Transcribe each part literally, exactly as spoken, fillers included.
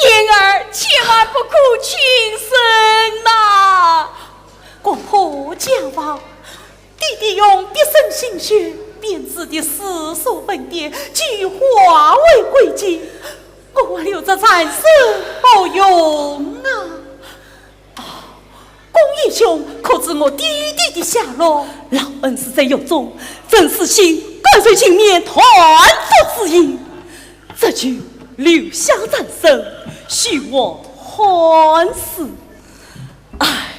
燕儿，千万不可轻生呐！公婆家亡，弟弟用毕生心血编制的诗书文典，俱化为灰烬，我还留着残生何用啊？啊，公英雄，可知我弟弟的下落？老恩师在狱中，朕死心甘受情面，断腹之刑，这就留下残生，许我汉室。唉，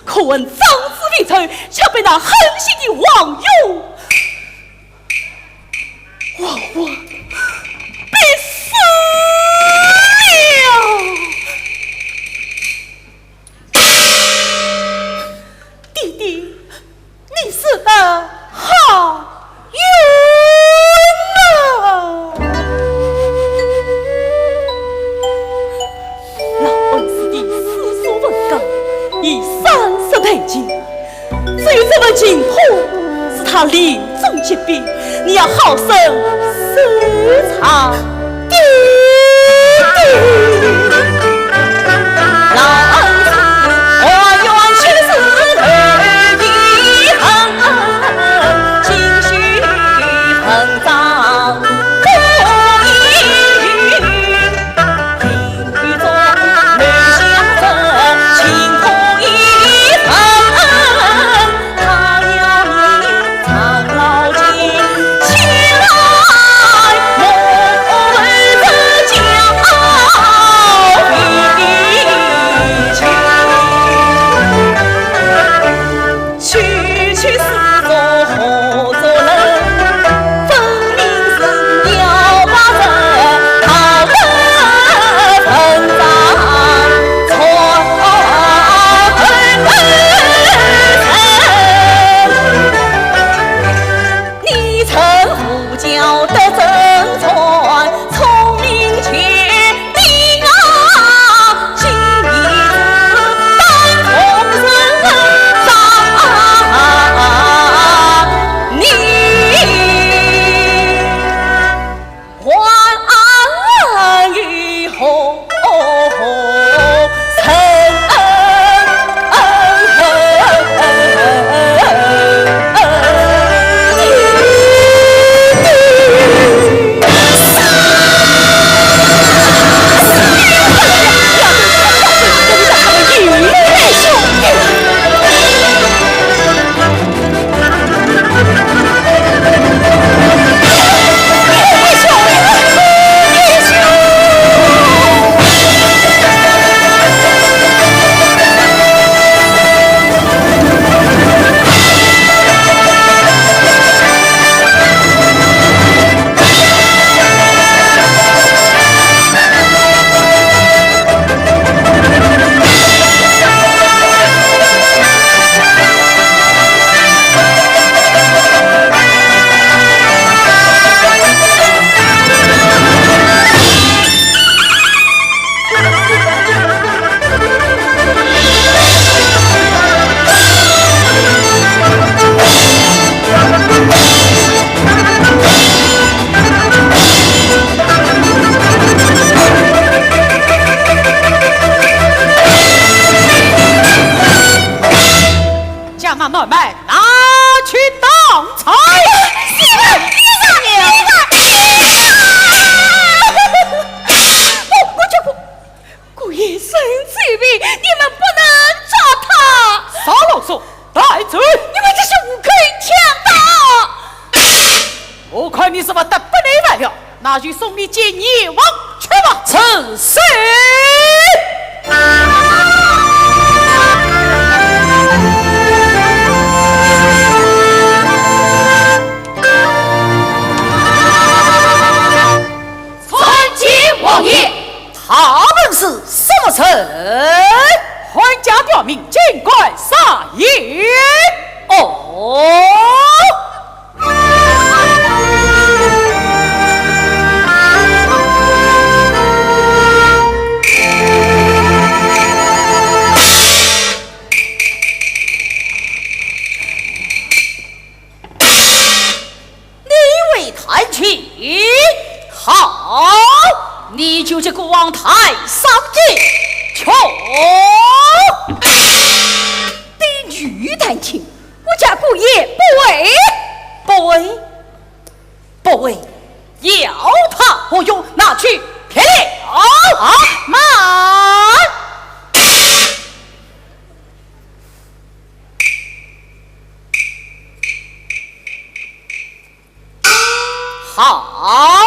可恨长子临终，却被那狠心的王勇活活逼死了。弟弟，你死得好冤枉啊！老恩师的爱情，只有这份情话，是他临终结别，你要好生收藏。爹爹。将那男孩拿去当差。不，不，不，不，姑爷身在外，你们不能抓他。少啰嗦，带走。你们这些无辜强盗！我看你是不得不耐烦了，那就送你见阎王去吧。是。参见王爷。 他们是什么人？汉家刁民，竟敢撒野。哦。你会弹琴？好，你就接孤王弹三句去。对女弹琴，我家姑爷不会。不会？不会，要他何用？拿去劈了。啊，慢！ 好，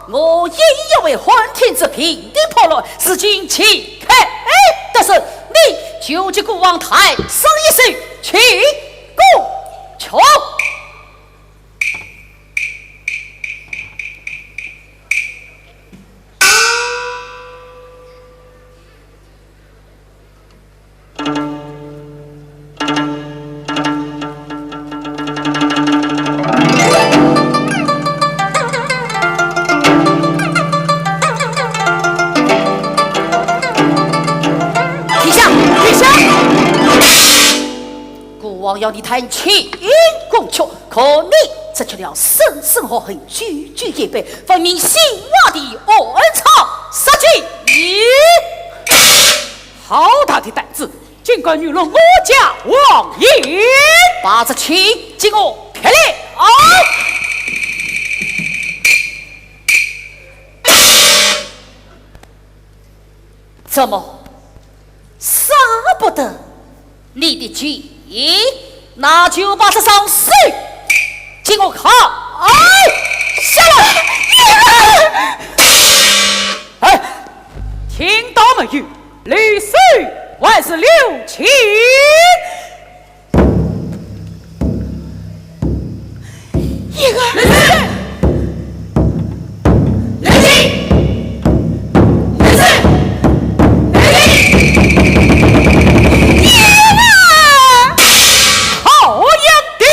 我也要为汉天子平定叛乱，如今岂可得势？你就接孤王弹上一首，起鼓去。 停下，停下！要你谈前功去，可你这吃了生死祸，很句句皆背，分明心外的暗藏杀机。好大的胆子，竟敢愚弄我家王爷！把这气给我撇了！怎么，舍不得你的剑？那就把这双手给我砍下来！哎，听到没有？留手还是留情？ 一个。好样的！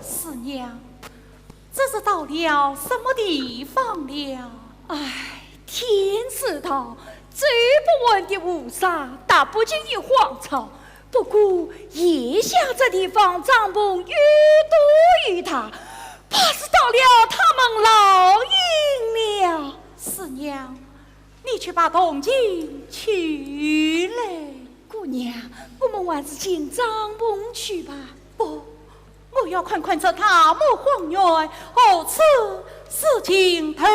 师娘，这是到了什么地方了？唉，天知道，最不安的菩萨踏不进的荒草。不过眼下这地方帐篷又多又大，怕是到了他们老营了。师娘， 你去把铜镜取来。姑娘，我们还是进帐篷去吧。不，我要看看这大漠荒原何处是尽头啊！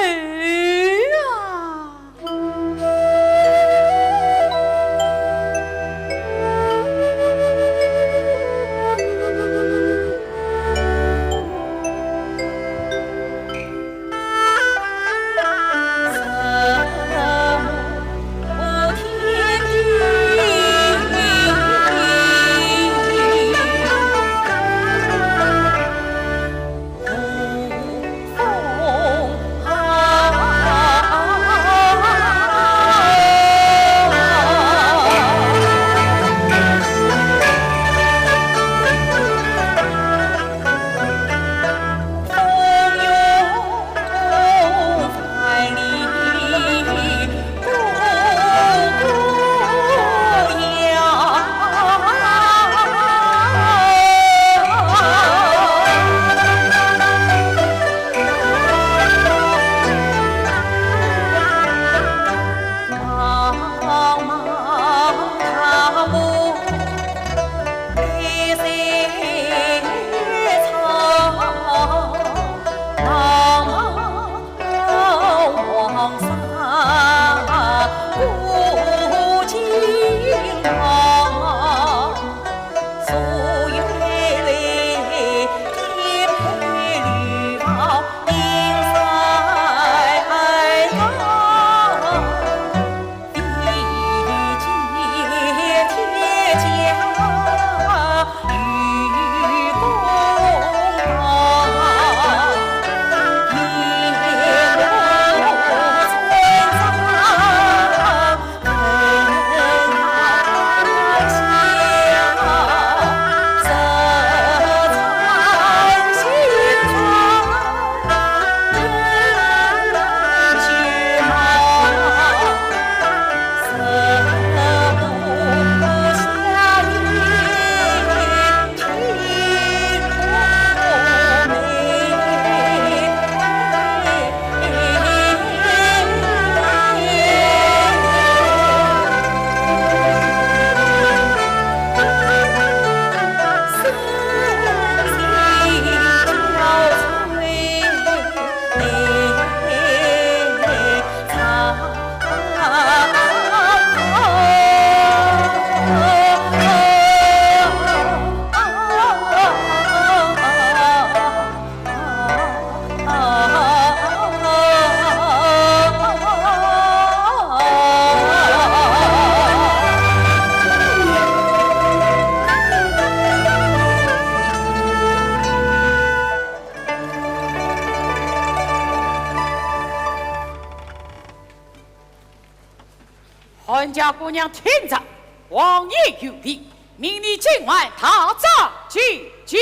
家姑娘听着，王爷有令，命你今晚大帐觐见。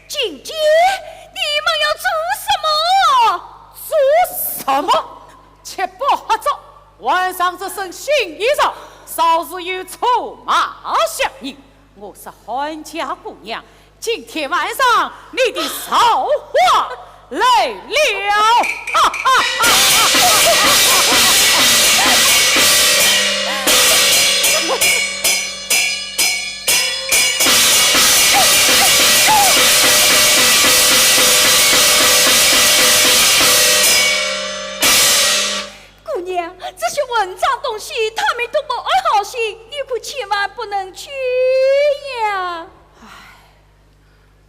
觐见？你们要做什么？做什么？吃饱喝足，换上这身新衣裳，少时有臭骂相迎。 我说汉家姑娘，今天晚上你的造化来了！哈哈哈哈！姑娘，这些混账东西，他们都不安好心，你可千万不能去呀。唉，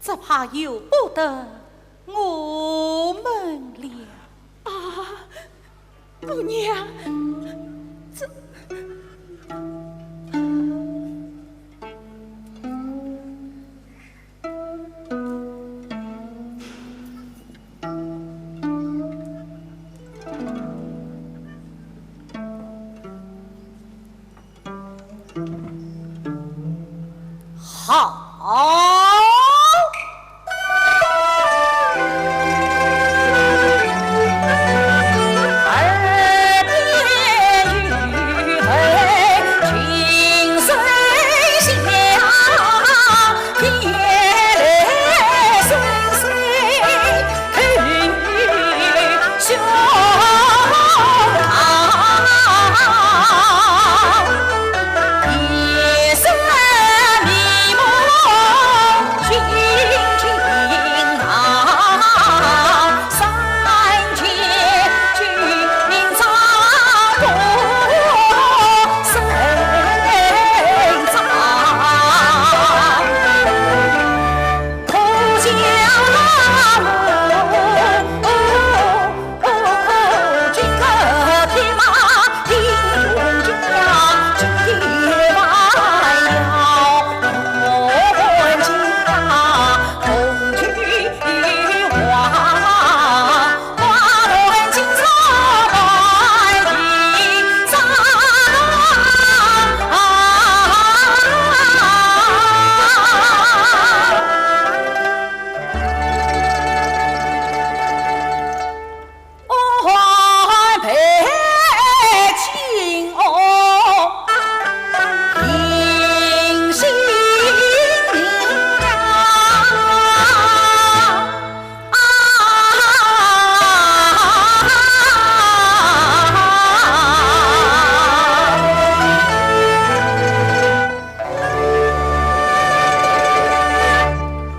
只怕由不得我们了。啊，姑娘，这……好。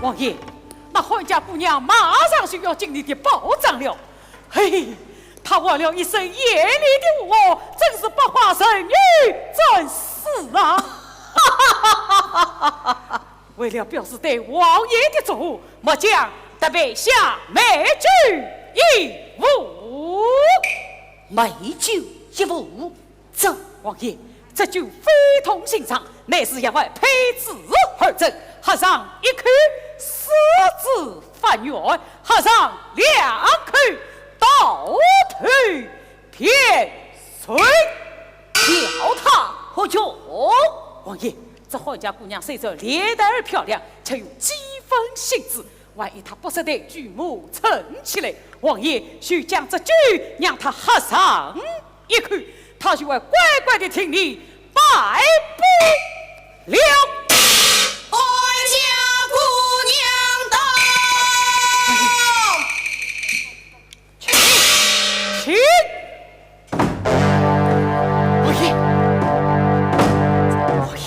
王爷，那汉家姑娘马上就要进你的宝帐了。嘿，她活了一身艳丽的武艺，真是百花神女真是啊！为了表示对王爷的祝贺，末将特备下美酒一壶。美酒一壶？ 这……王爷，这酒非同寻常，乃是要我配制而成，喝上一口，四肢发软，喝上两口，倒头便睡。叫她何用？王爷，这汉家姑娘虽然脸蛋儿漂亮，却有几分心思，万一她不识抬举，磨蹭起来，王爷就将这酒让她喝上 一口，她就会乖乖地听你摆布了。请，请。王爷，王爷。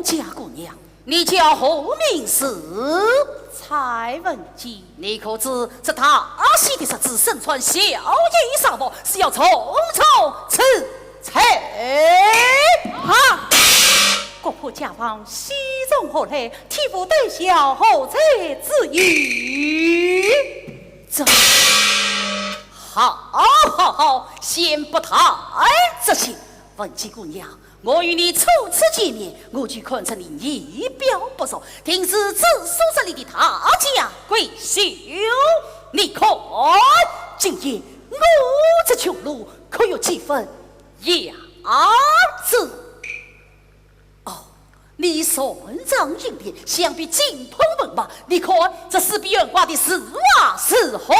家姑娘，你叫何名字？蔡文姬。你可知这大喜的日子，身穿小衣纱服，是要重重辞 退。啊！国破家亡，喜从何来？替父对孝，何罪之有？这……好，好，好，先不谈这些。文姬姑娘，我与你初次见面，我就看出你仪表不俗，定是知书识礼的大家闺秀。你看，今夜我这穷路可有几分 样子。哦，你身穿银链，想必精通文墨。你看，这四壁悬挂的字画是何？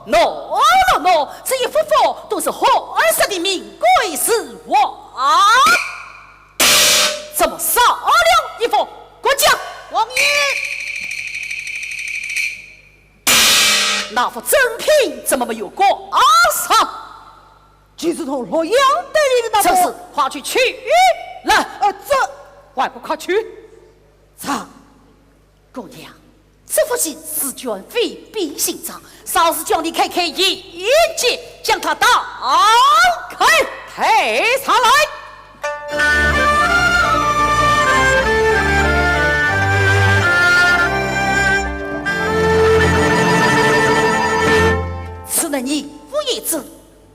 喏，喏，喏，这一幅幅都是汉室的名贵字画。怎么少了一幅？给我讲。王爷。 那幅珍品怎么没有挂上？就是同洛阳对联的那幅。正是，快去取来。呃，这……还不快去？这……姑娘，这幅字卷非比寻常，稍事叫你开开眼界，将它打开。退下来。 此乃你父爷之……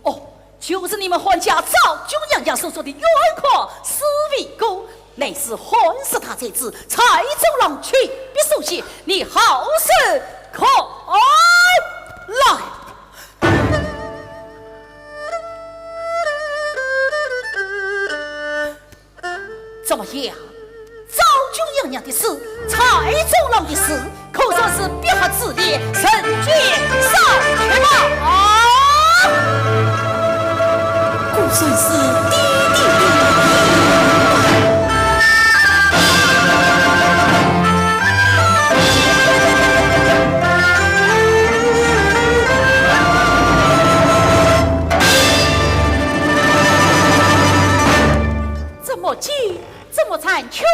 哦，就是你们汉家昭君娘娘所著的绢袄四围裹，乃是汉室大才子蔡中郎亲笔所写，你好生看来。 怎么样？昭君娘娘的诗，蔡中郎的诗，可算是笔合珠联，人间少得宝。啊！可算是滴滴滴滴。 怎么急，怎么残缺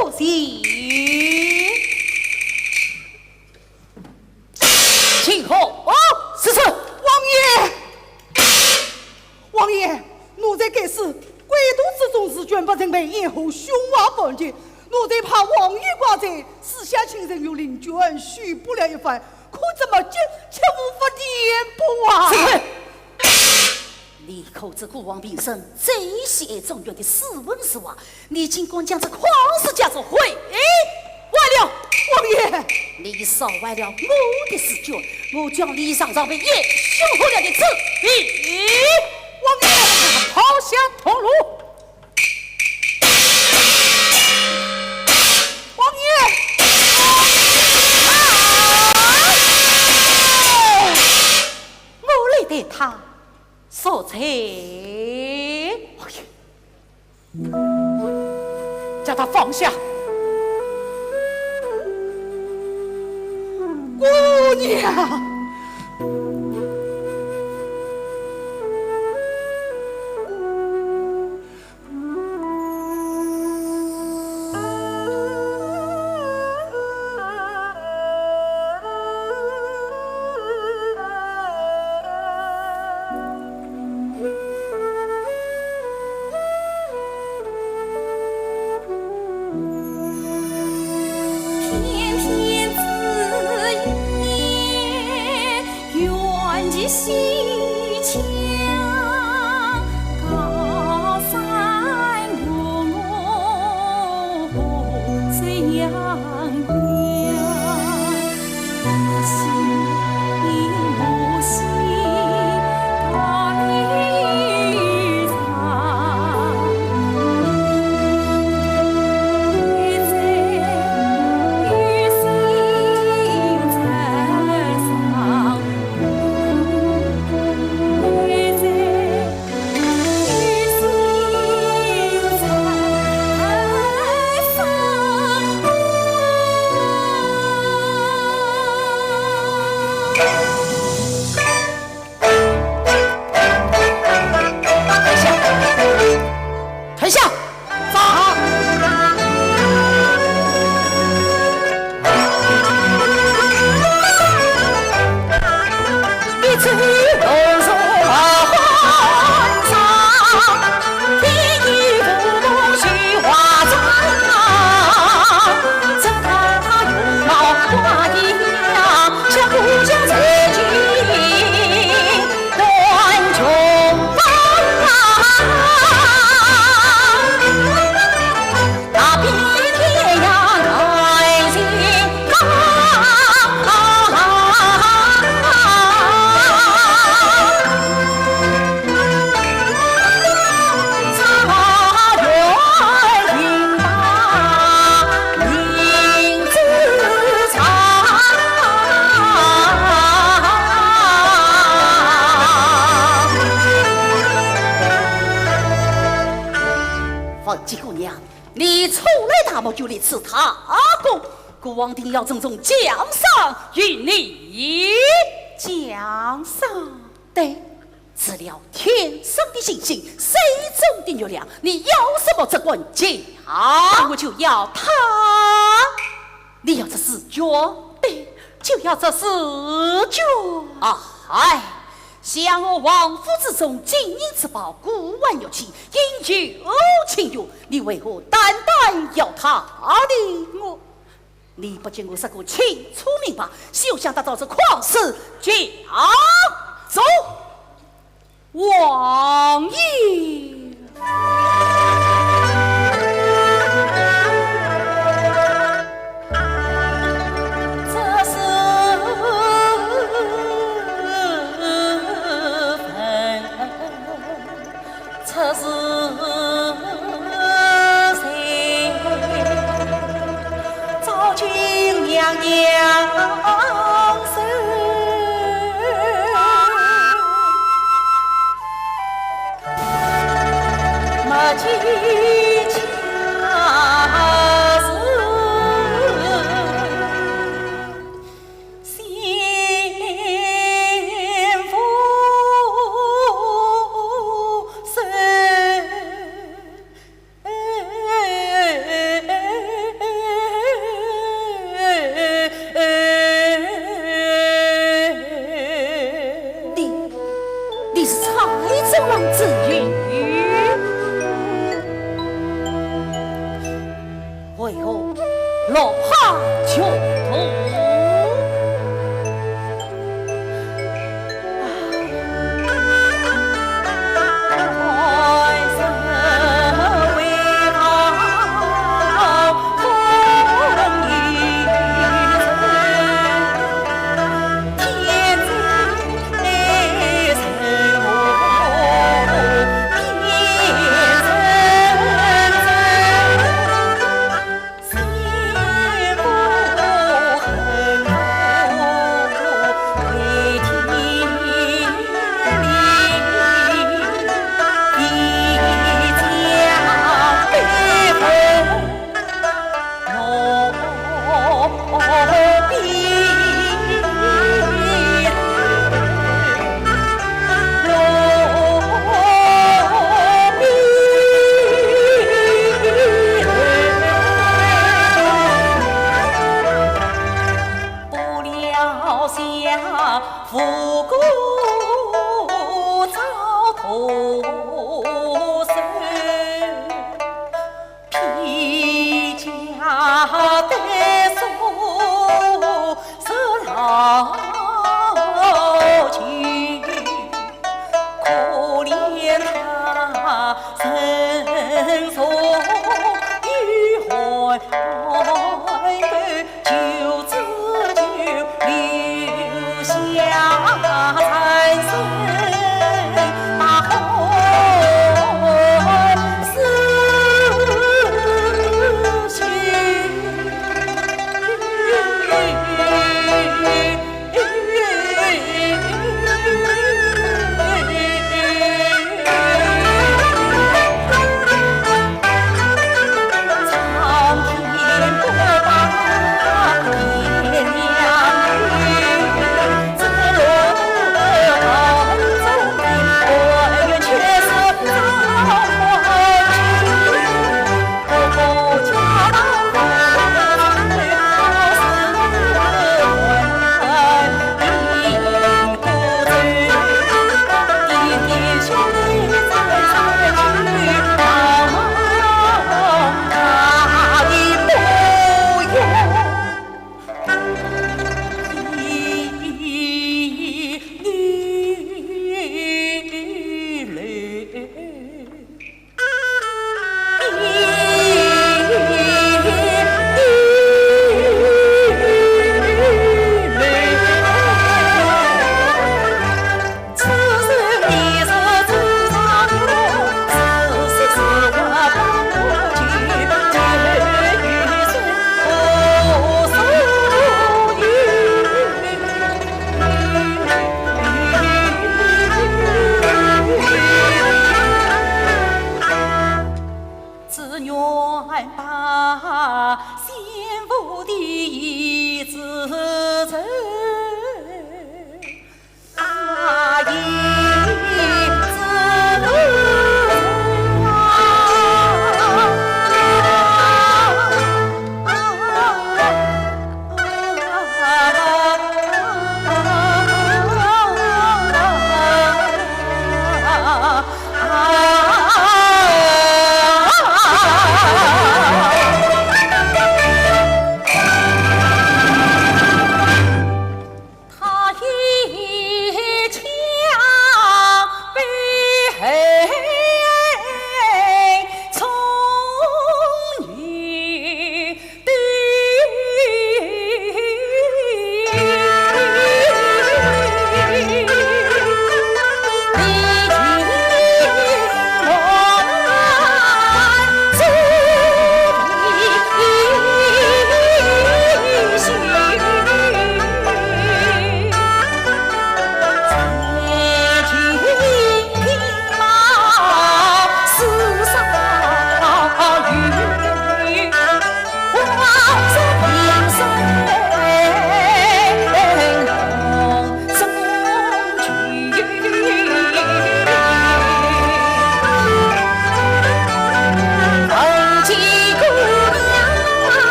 不仁？请候。哦，是，是。王爷，王爷，奴才该诗归途之中是全不成备，以后凶话万千。奴才怕王爷挂在，私下请人用令箭许不了一番，可怎么急，切勿发电波啊！是。 你可知孤王平生最喜爱状元的诗文字画，你竟敢将这旷世佳作毁坏了！王爷，你烧坏了我的试卷，我将你尝尝被夜凶火燎的滋味！王爷，抛香铜炉。王爷，啊！ 我来对他说情。哎呀，将他放下。姑娘。就立此大功，孤王定要重重奖赏于你。奖赏？对，除了天上的星星，水中的月亮，你要什么这官家？那我就要他。你要这紫鹃？对，就要这紫鹃。啊，哎，想我王府之中金银之宝，古玩玉器，应有情由，你为何单单要他呢？我 你不给我说个清楚明白，休想得到这旷世佳作。王爷。这是分 出自谁？昭君娘娘手，没几家事。 心不舍。你，你是蔡州王子云？ 为何落魄穷途？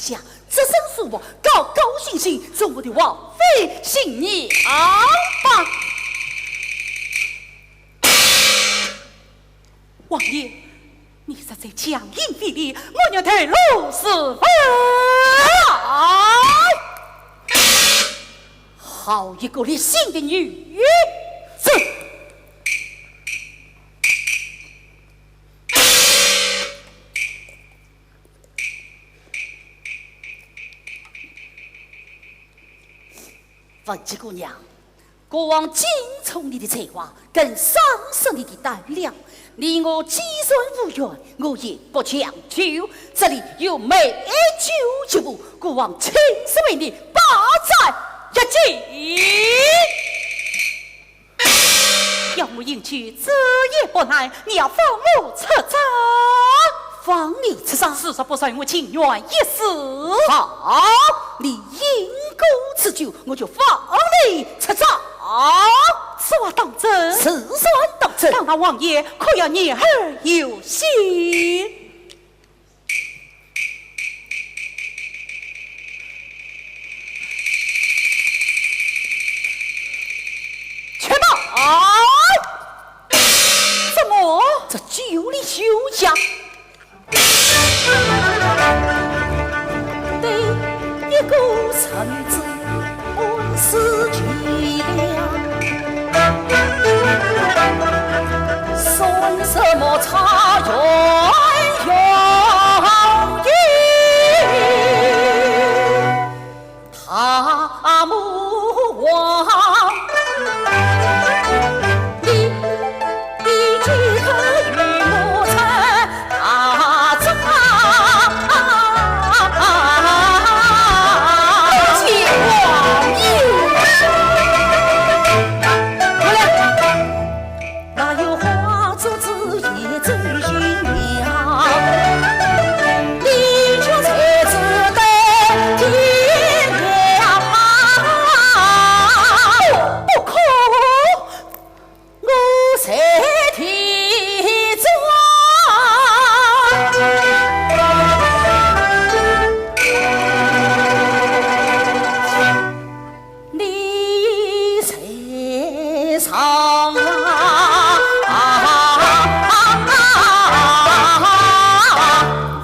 将这身素服高高兴兴，做我的王妃新娘吧。王爷，你实在强行非礼，我愿退路是非。好一个厉心的女子！ 文姬姑娘，国王敬重你的才华，更赏识你的胆量。你我既然无缘，我也不强求。这里有美酒一壶，国王亲自为你把盏一敬。 要我饮酒，这也不难，你要放我出帐。放你出帐？是若不准，我情愿一死。好，你饮过此酒，我就放你出帐。此话当真？自然当真。那王爷可要言而有信？ 且慢！怎么？这酒里休想。对一个神子 本是脊梁，算什么茶园园艺大魔王？你 的几个与我在打仗。王爷，我来。那有花烛之夜最新娘，你就在此等天亮。不可！ 我在天中，你在上啊！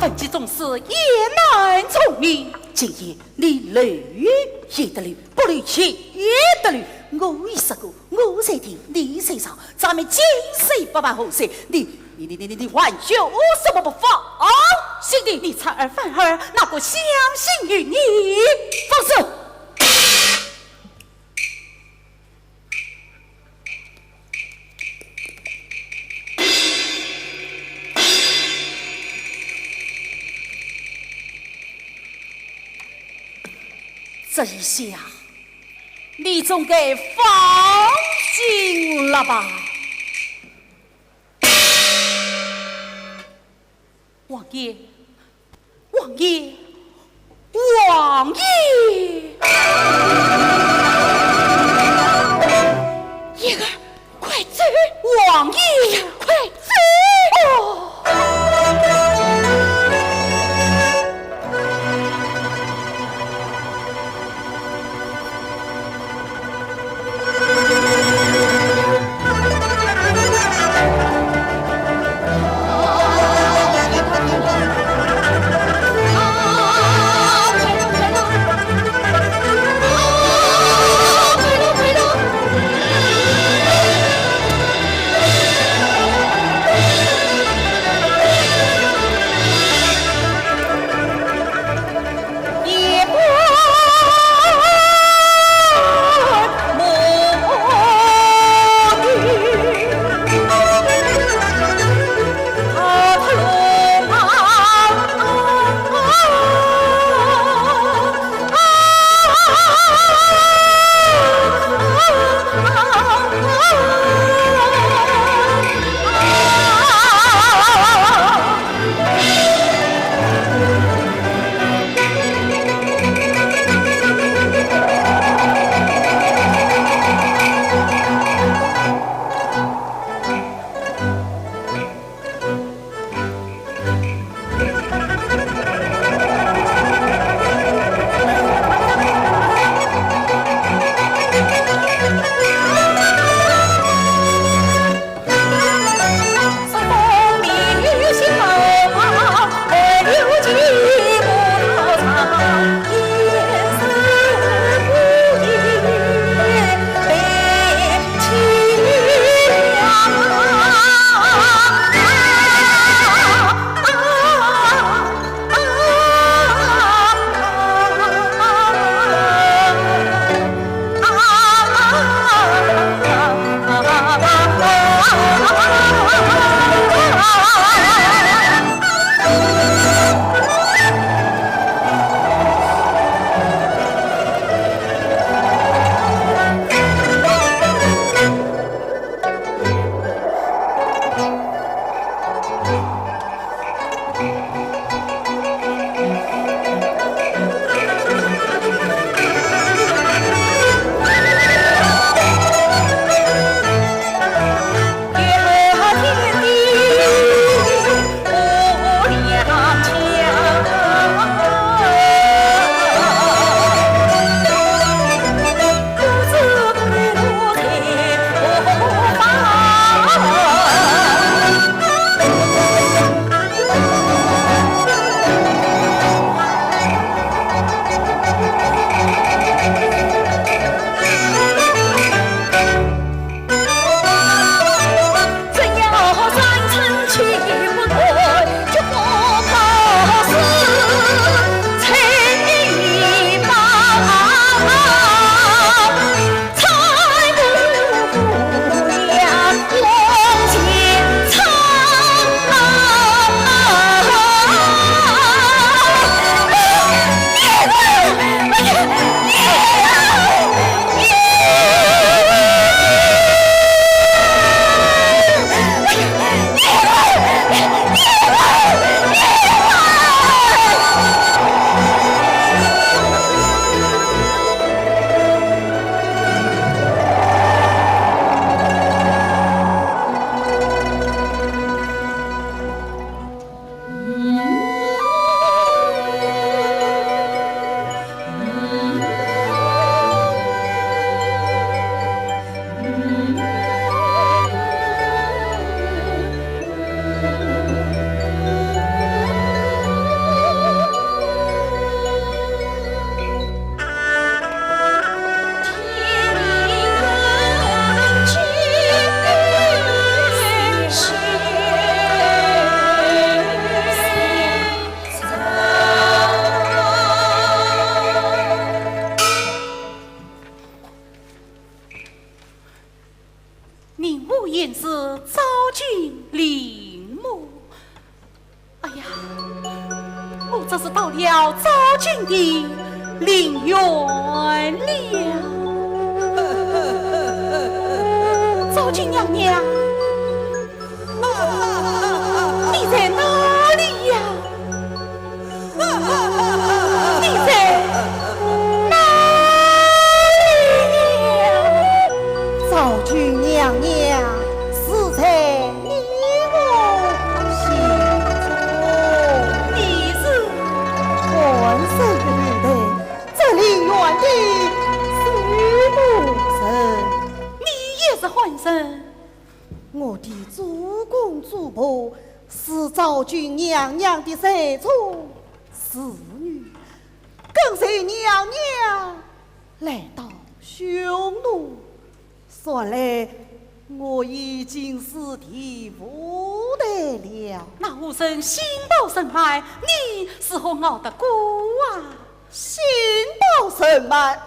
文姬终死，也难从命。今夜 你留也得留，不留也得留。我已说过，我在天，你在上，咱们今生不白头，你，你，你，你，你，你还有什么不放心的？你出尔反尔，哪个相信于你？放肆！ 这一下，你总该放心了吧？ 王爷，王爷，王爷！燕儿，快走！王爷，快走！哦。赵军的陵园了。赵军娘娘，你在哪里呀？你在哪里呀？赵军娘娘，死在 你我心中。你是？换人的，这里原地是无人。你也是换人？我的祖公祖婆是赵军娘娘的随从侍女，跟随娘娘来到匈奴， 算来我已经是第五代了。那无人心抱人爱，你如何熬得过啊？心抱人爱。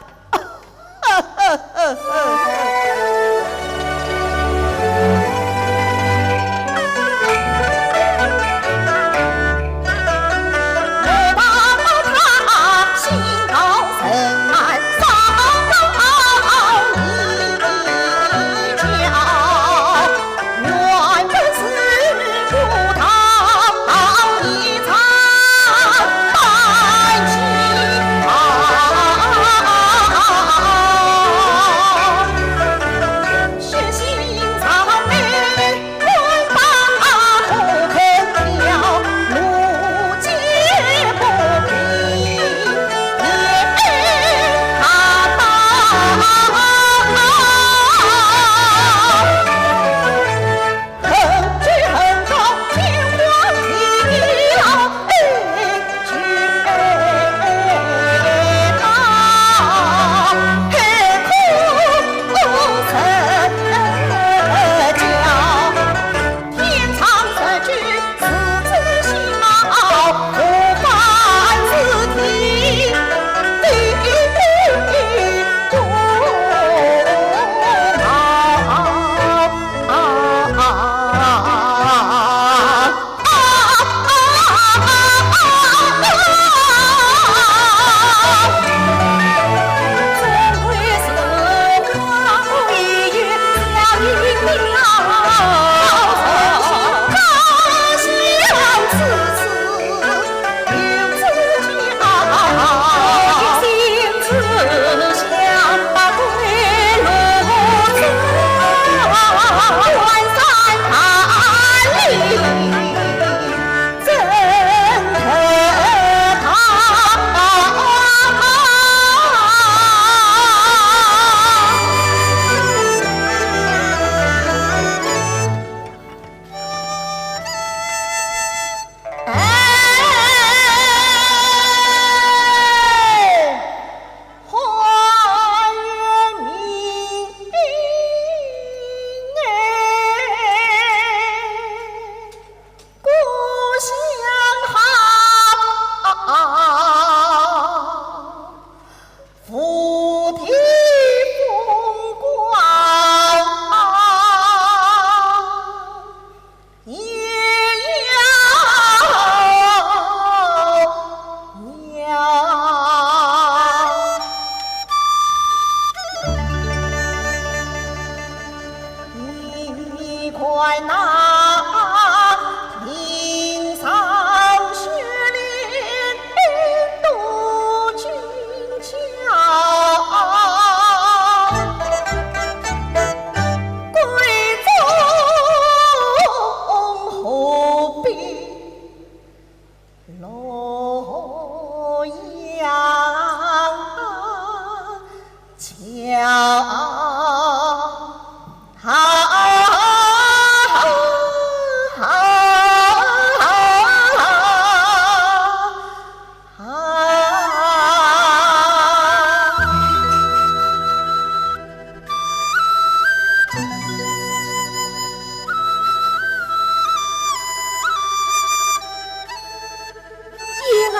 燕儿，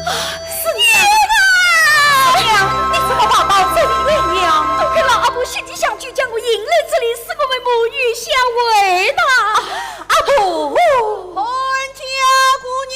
啊，是你啊！燕儿！娘，你怎么跑到这里来了？都怪老阿婆心急想去，将我引来这里，使我们母女相为难。啊，阿婆！潘家姑娘！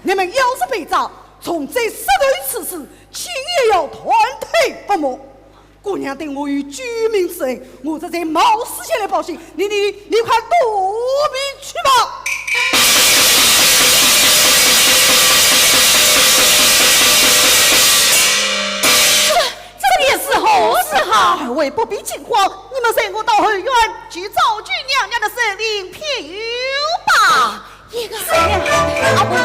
你们要是被抓，从这杀头此事，岂也要断腿不没。姑娘对我有救命之恩，我这才冒死前来报信。你你你快躲避去吧。这这里是何事哈？二位不必惊慌，你们随我到后院去找救娘娘的神灵庇佑吧。一个人，阿婆。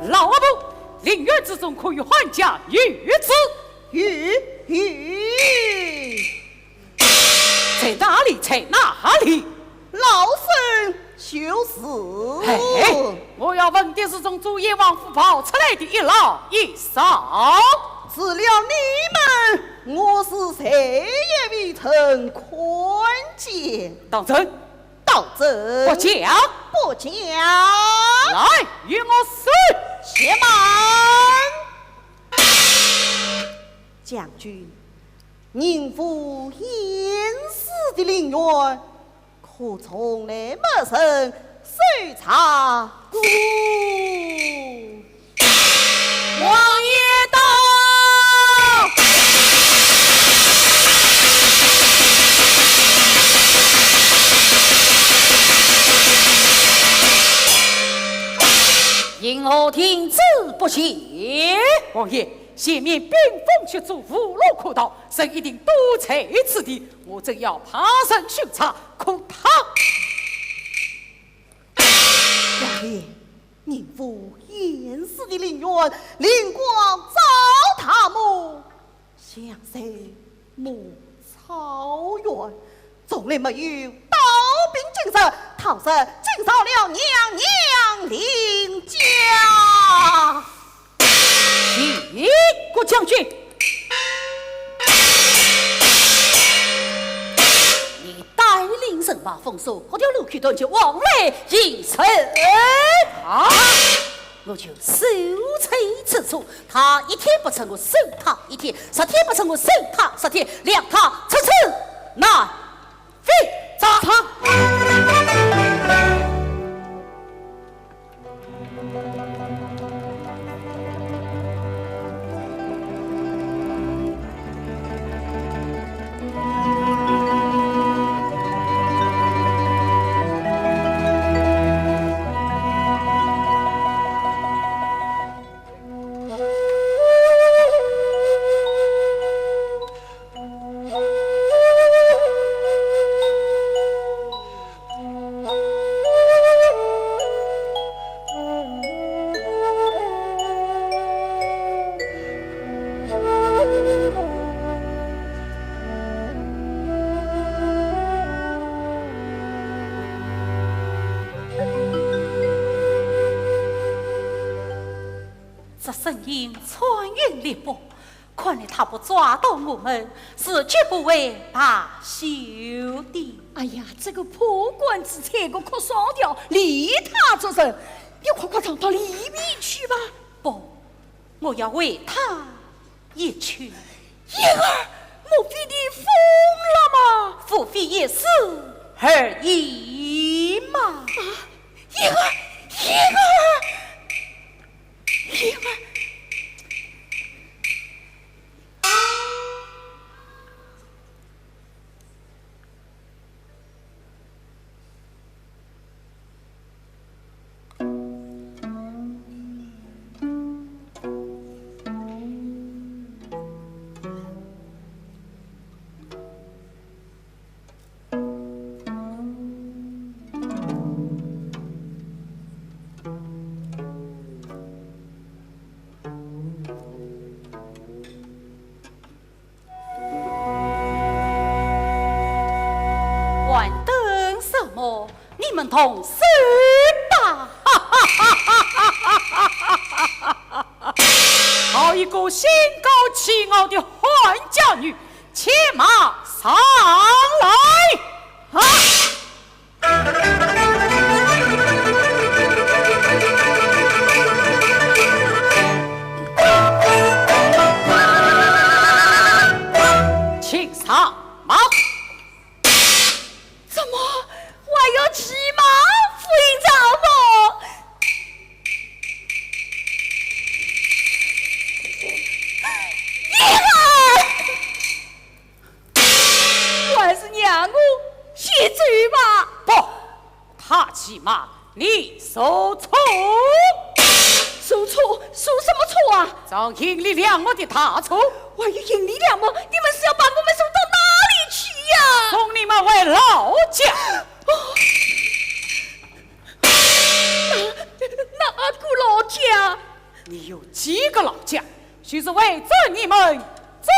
老阿婆， 灵院之中可有汉家女子？有，有。在哪里？在哪里？老身就是。哎，我要问的是从朱颜王府跑出来的一老一少。除了你们，我是谁也未曾看见。当真？ 当真？不假。不假。来，与我说。且慢。将军，宁府严氏的灵院，可从来没曾搜查过。 王爷到。因何停止不前？王爷，前面兵锋却阻，无路可逃，人一定躲在此地，我正要派人巡查，可怕。 王爷，宁府严氏的灵院，灵光照大漠，像在牧草原，从来没有刀兵进入，倘若惊扰了娘娘灵驾。 是，郭将军，你带领人马封锁各条路口，断绝往来行人。啊！我就守在此处，他一天不出，我守他一天；十天不出，我守他十天，量他出出难。 非常。这声音穿云裂波，看来他不抓到我们，是绝不会罢休的。哎呀，这个破罐子拆个哭双调，理他做甚？你快快藏到里面去吧。不，我要为他一去。 莺儿，莫非你疯了吗？无非一时而已嘛。啊，莺儿，莺儿，莺儿。 还等什么？你们动手吧！好一个心高气傲的汉家女，且慢上来！啊！那你受处。受处？受什么处啊？遭阴历两目的大处。还有阴历两目？你们是要把我们送到哪里去呀？送你们回老家。哦，哪，哪个老家？你有几个老家？ 就是为着你们做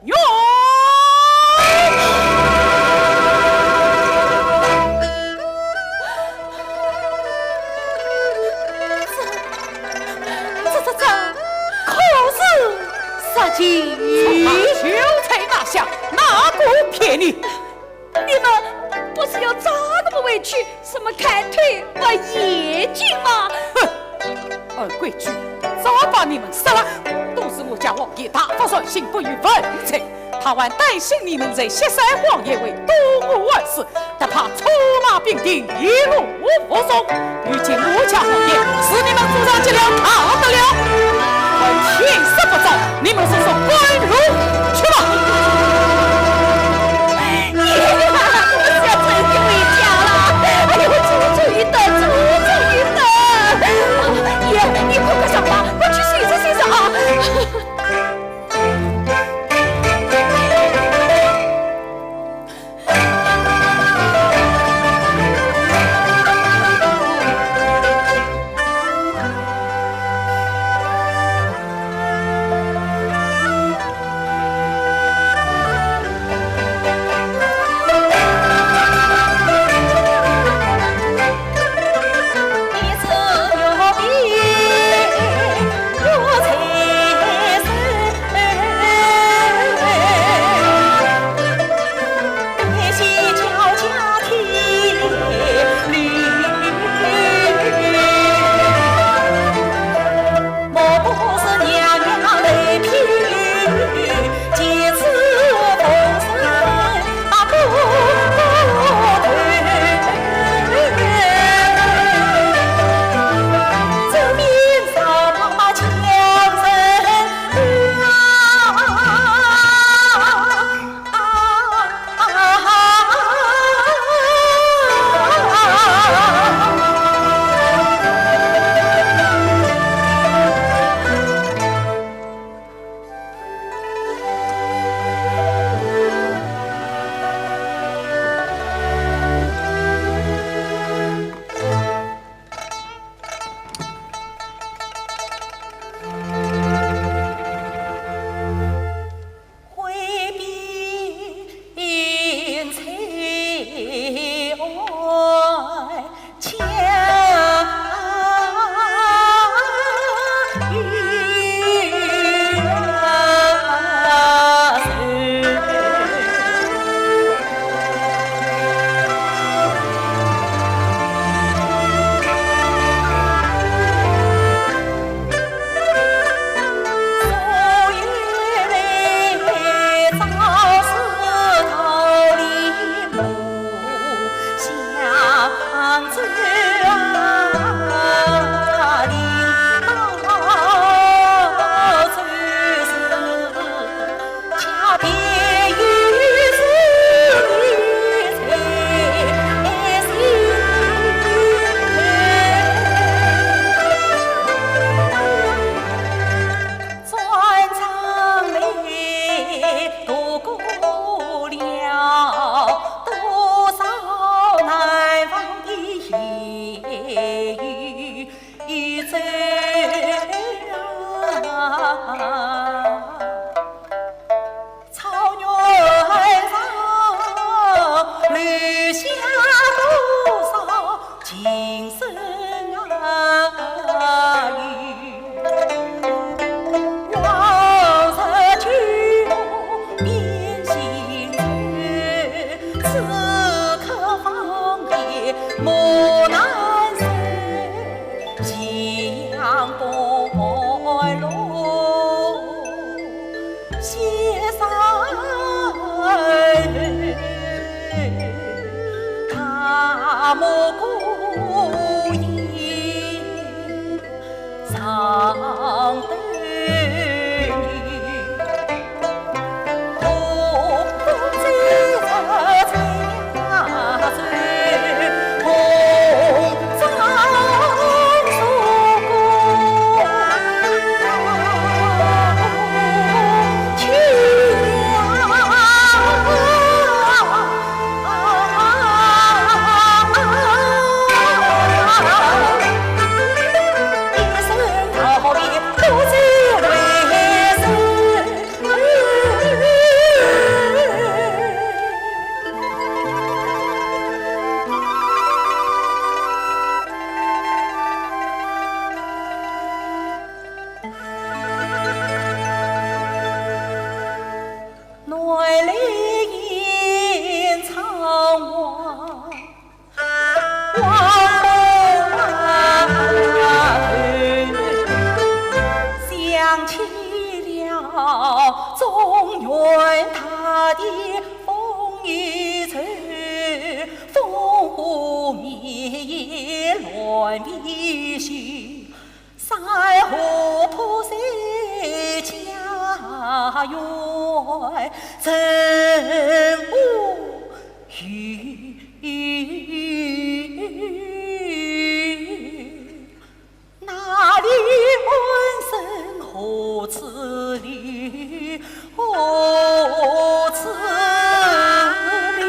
冤。这，这，这，这可是实情。从那秀才那厢，哪个骗你？ 你们不是要抓我们回去，什么砍腿、挖眼睛吗？哼，按规矩，早把你们杀了，都是我家王爷大发善心，不远万里，他还担心你们在雪山荒野会多管闲事，特派车马兵丁一路护送。 如今我家王爷是你们祖上脊梁，他得了。还天色不早，你们速速赶路去吧。爷，我们是要真的回家了。哎呦，祖宗一等，祖宗一等。爷，你快快上吧，快去歇息歇息啊。起了中原大地风雨愁，烽火绵延乱未休，山河破碎家园，怎么有？ 哪里安身何处留？何处留？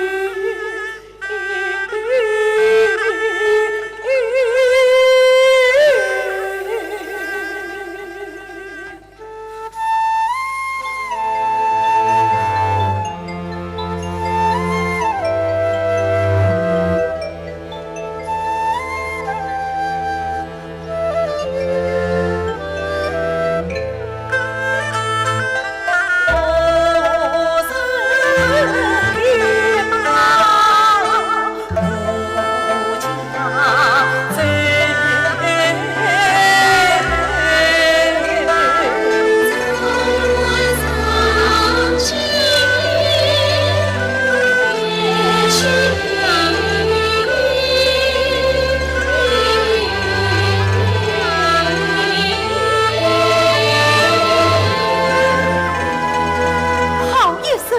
好一声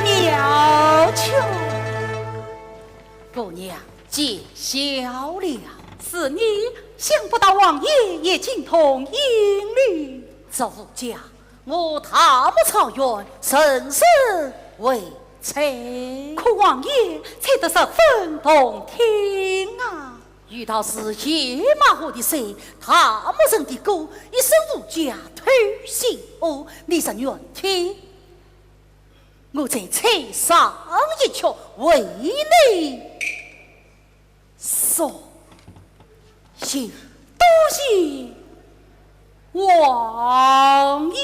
妙曲。 姑娘，见笑了。是你，想不到王爷也精通音律。祝福家，我大漠草原，人生荟萃。可王爷吹得十分动听啊。有道是野马河的水，大漠人的歌，一首无价推新哦。你若愿听， 我再吹上一曲为你送行。多谢王爷。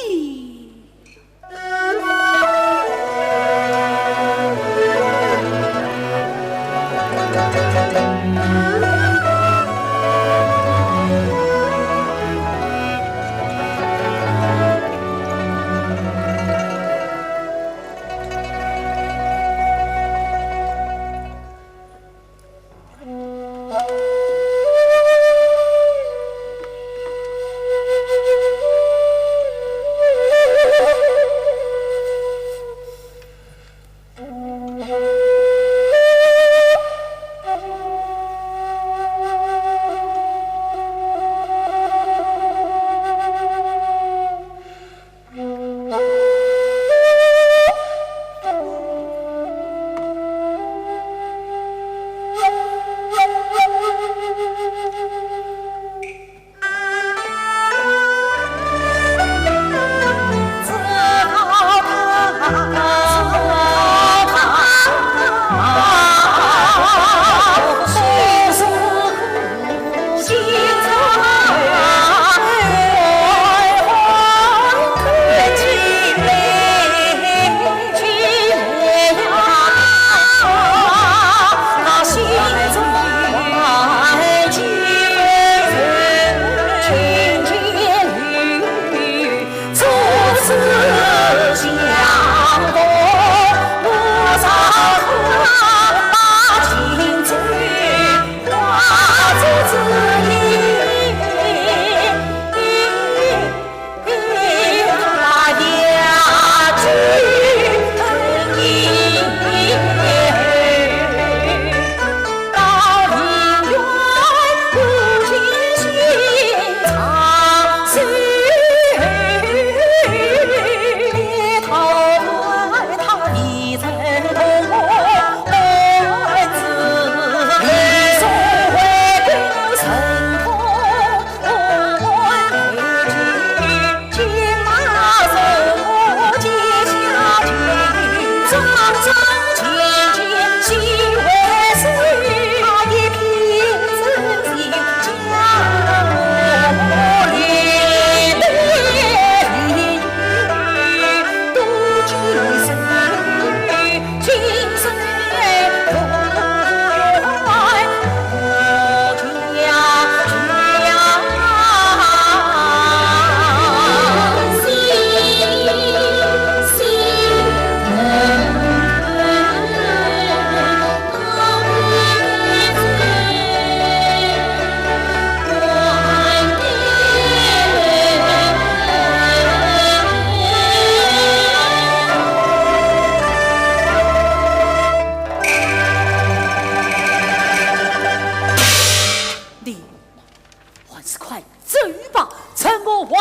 对吧？趁我还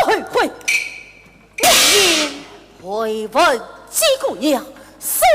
没后悔，我愿为闻见姑娘所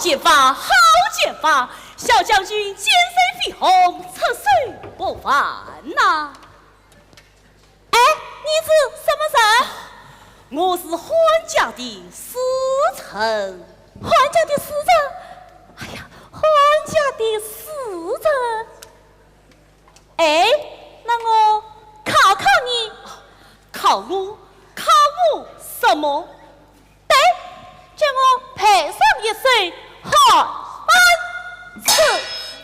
剑法好剑法，小将军见谁飞鸿，出手不凡呐。哎，你是什么人？我是欢家的使臣。欢家的使臣？哎呀，欢家的使臣。哎，那我考考你。考我？考我什么？ 对，叫我背上一首汉诗。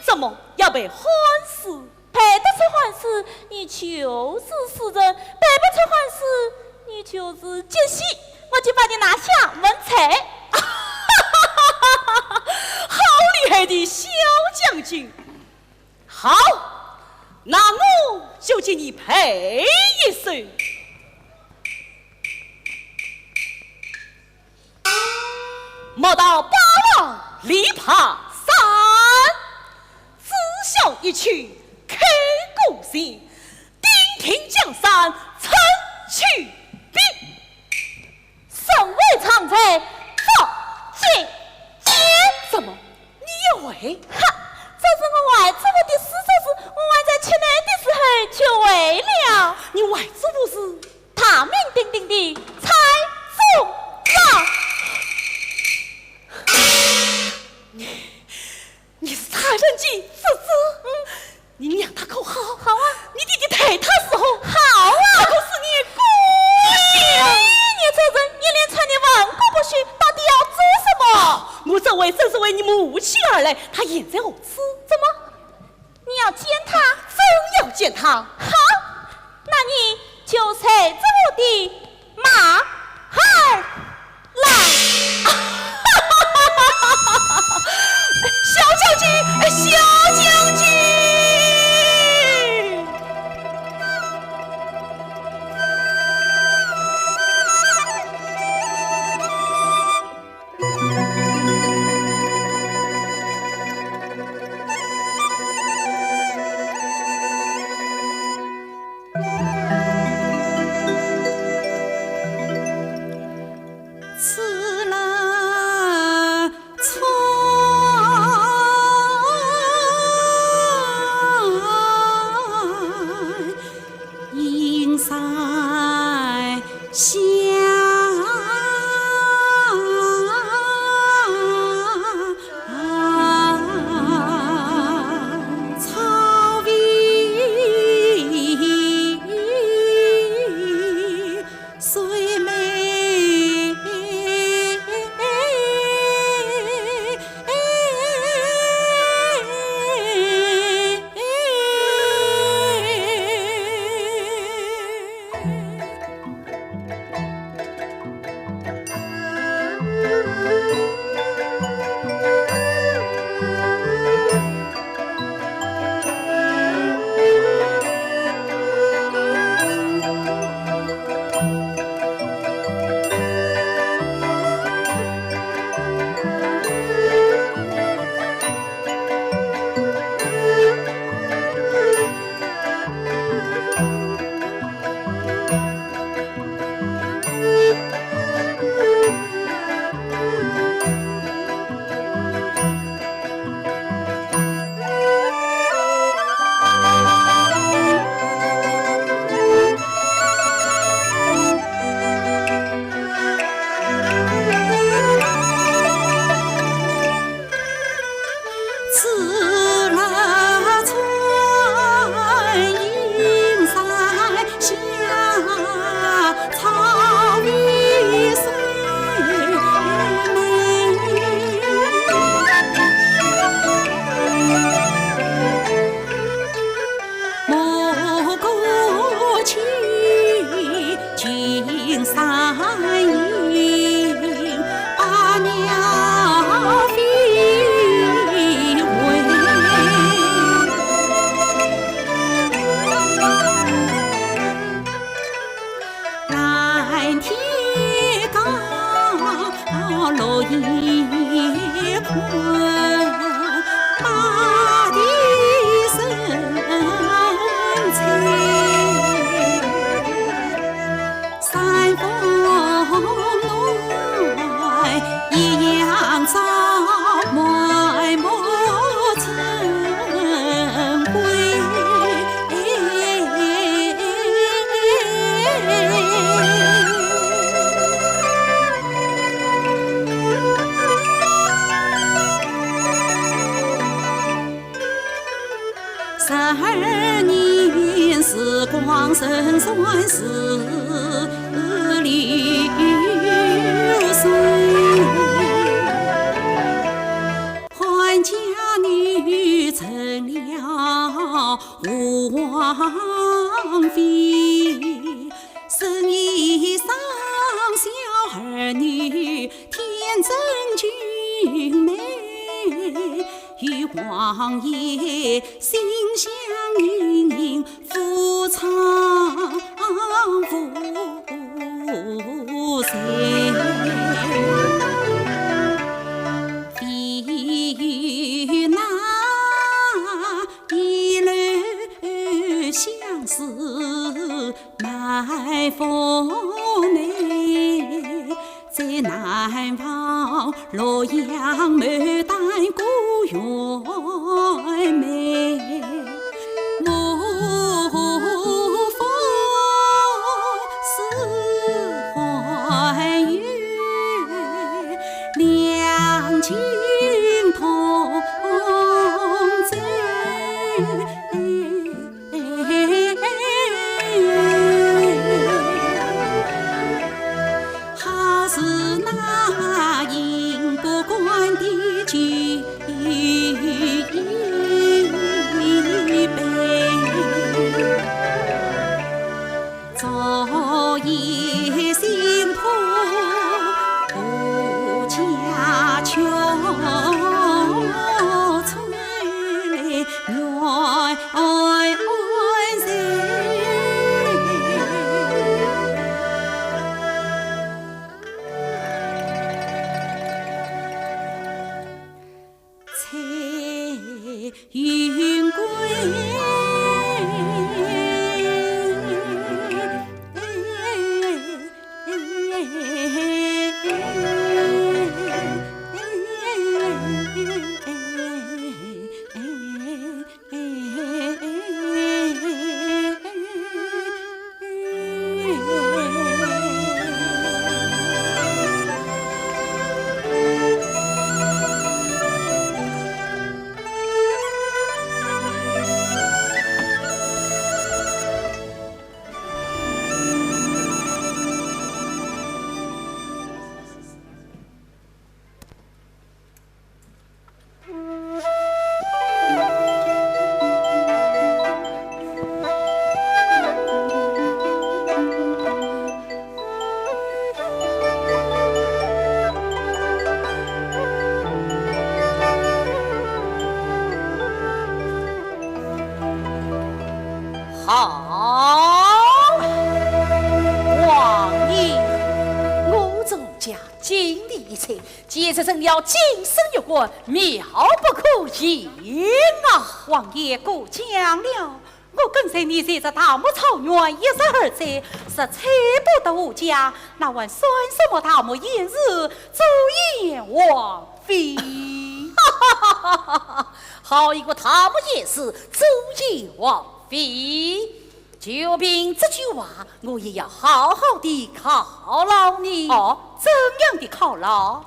怎么要背汉诗？背得出汉诗，你就是诗人；背不出汉诗，你就是奸细。我就把你拿下问罪。好厉害的小将军！好，那我就给你背一首。 莫道八郎李白山，只消一曲开古琴，定定江山成曲笔。身为长才不进见。怎么，你也会？哈，这是我外祖父的诗，这是我还在吃奶的时候就会了。你外祖父是？ 大名鼎鼎的蔡中郎。你，你是蔡文姬侄子？嗯。你娘她可好？好啊。你爹爹待她如何？好啊。她可是你故乡。你这人一连串的问个不休，到底要做什么？我这回正是为你母亲而来，她现在何处？怎么？ 你要见她？正要见她。好，那你就随着我的马儿来。小将军，小将军！是流水。还家女成了王妃，生一双小儿女，天真俊美，与王爷心相印，夫唱妇随。非有那一路相思 满腹内，最难忘洛阳牡丹孤月梅。莫负四海有两情同在。 好似那饮不惯的酒一杯，昨夜新妇不嫁却吹 好，王爷，我祝家尽你一切， 简直成了金身玉骨，妙不可言啊！王爷过奖了，我跟随你在这大漠草原一日二载，实在不得无家，那还算什么大漠贤士，左贤王妃？好一个大漠贤士，左贤王妃！ 就凭这句话，我也要好好地犒劳你。哦，怎样的犒劳？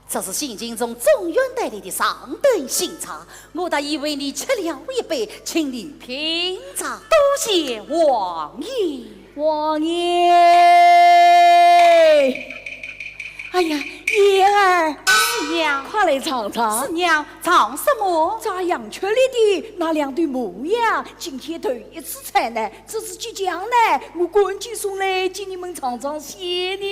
这是行进中总院带来的上等新茶，我倒以为你吃了一杯，请你品尝。多谢王爷。王爷！哎呀，燕儿，是娘。快来尝尝。是娘，尝什么？炸羊圈里的那两对母羊，今天头一次 采呢，这是激将呢，我赶紧送来给你们尝尝鲜呢。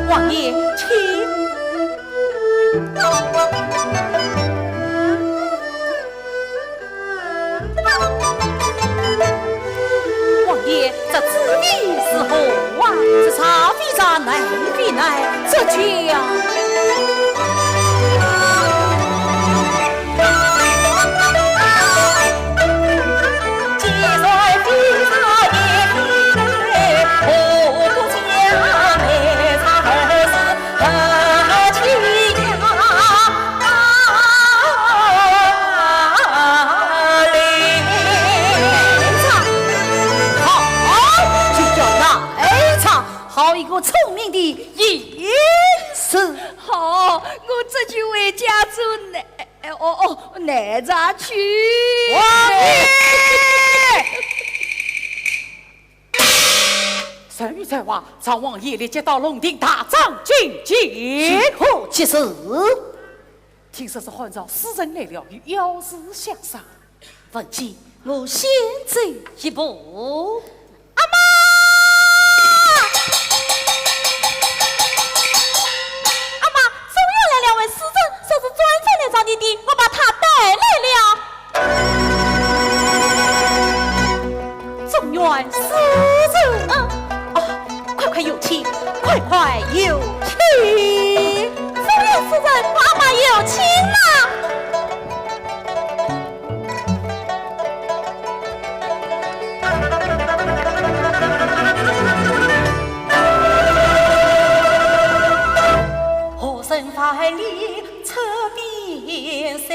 王爷，请。王爷，这滋味如何啊？这茶非茶，奶非奶，这叫……一个聪明的贤婿。好，我这就回家做奶，哎，哦，哦，奶茶去。王爷！传话，传话，赵王爷立即到龙庭大帐觐见。是，何急事？听说是汉朝使臣来了，有要事相商。 文姬，我先走一步。阿妈！阿妈，中原来了位使臣，说是专程来找你的，我把他带来了。中原使臣？嗯。哦，快快有请，快快有请。中原使臣，我阿妈有请啦。 何人万里出边塞？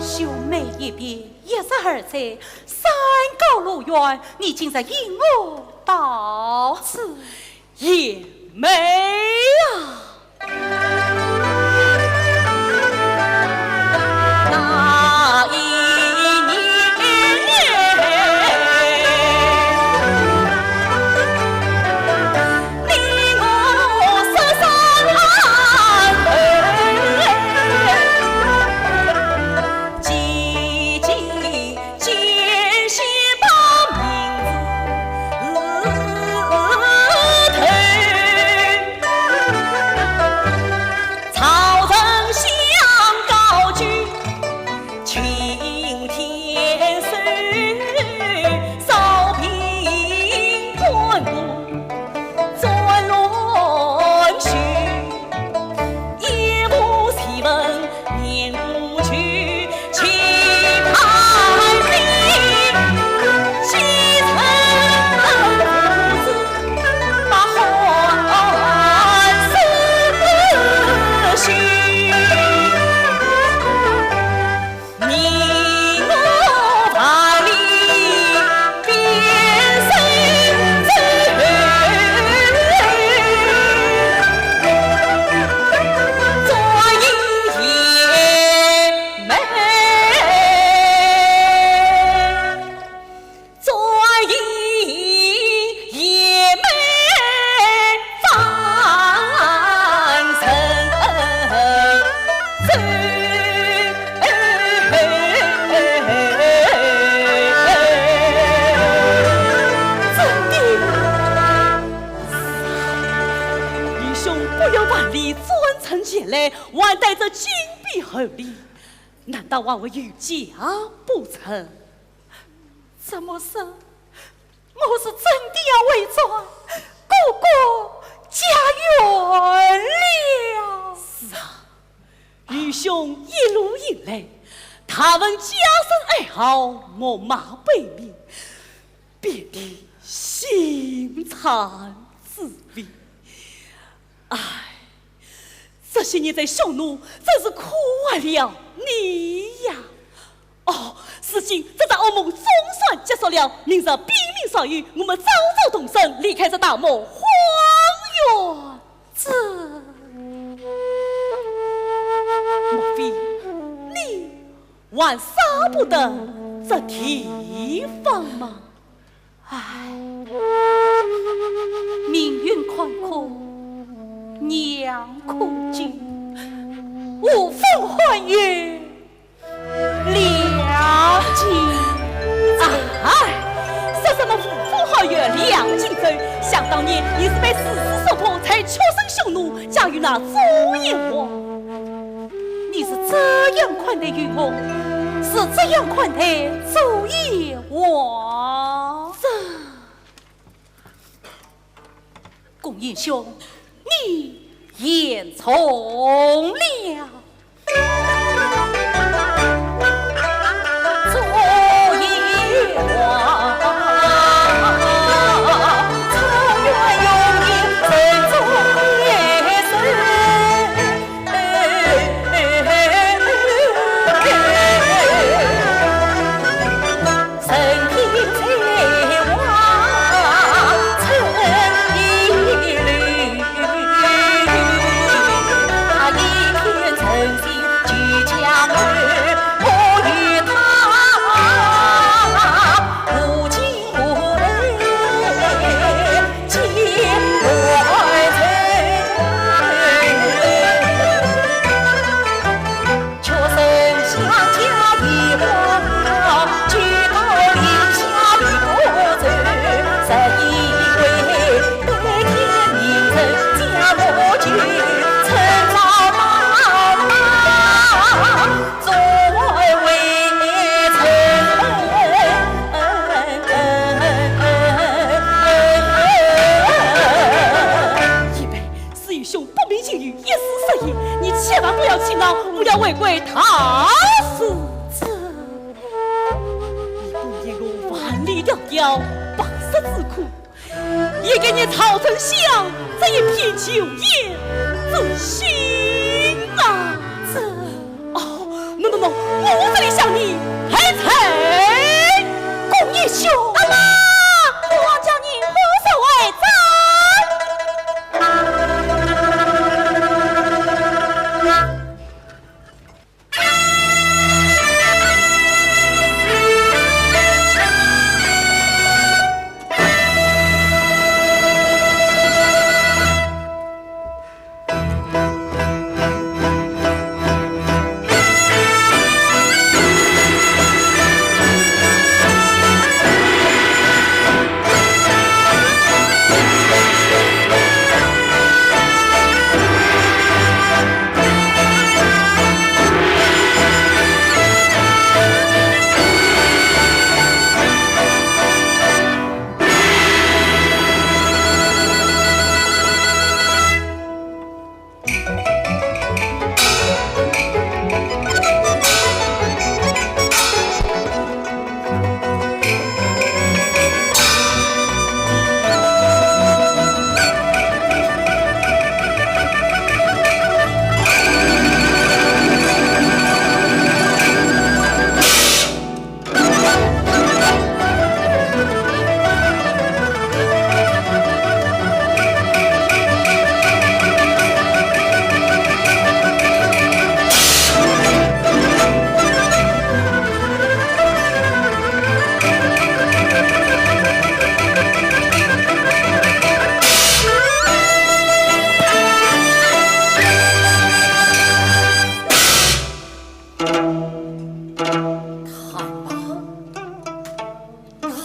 兄妹一别，一日而再，山高路远，你今日因何到此？贤妹啊！ 愚兄不远万里专程前来，还带着金碧厚礼，难道还会有假不成？ 怎么说？我是真的要回转故国家园了。是啊，愚兄一路以来，他闻家声哀号，我马悲鸣，遍地心惨滋味。唉， 这些年在匈奴真是苦坏了你呀！哦，如今这场噩梦总算结束了，明日禀明少爷，我们早早动身离开这大漠荒原之。莫非你还舍不得这地方吗？ 唉，命运坎坷，娘可敬，无风寒雨良尽。啊，唉，说什么无风寒雨良尽想当年你是被世子所迫，才屈身匈奴，嫁与那左贤王。你是这样款待于我，是这样款待左贤王。这，公子兄，你言重了。贤王不明情于一时失言，你千万不要气恼，不要违背大事。这，你不念我万里迢迢，百日之苦，也给你曹丞相这一片酒宴之兴啊！这，哦，喏喏喏，我这里向你赔罪。公子兄，阿妈，父王叫你何所为哉？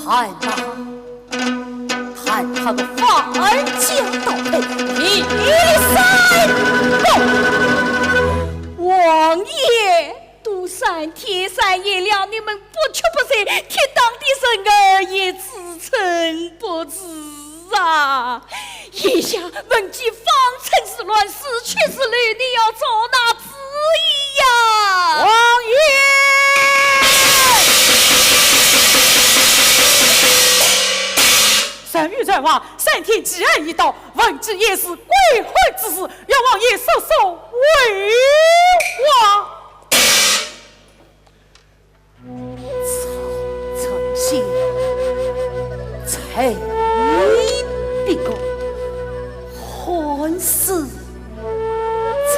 看吧，看吧，看他个反将倒退，一力三不。王爷，都三天三夜了，你们不吃不睡，天当地人儿也支撑不住啊！ 眼下文姬方寸之乱，是去是留，你要做哪主意呀？王爷！臣愚臣王，三天饥饿已到，文姬也是归汉之时，愿王爷速速回话。 曹丞相，才逼我，汉室才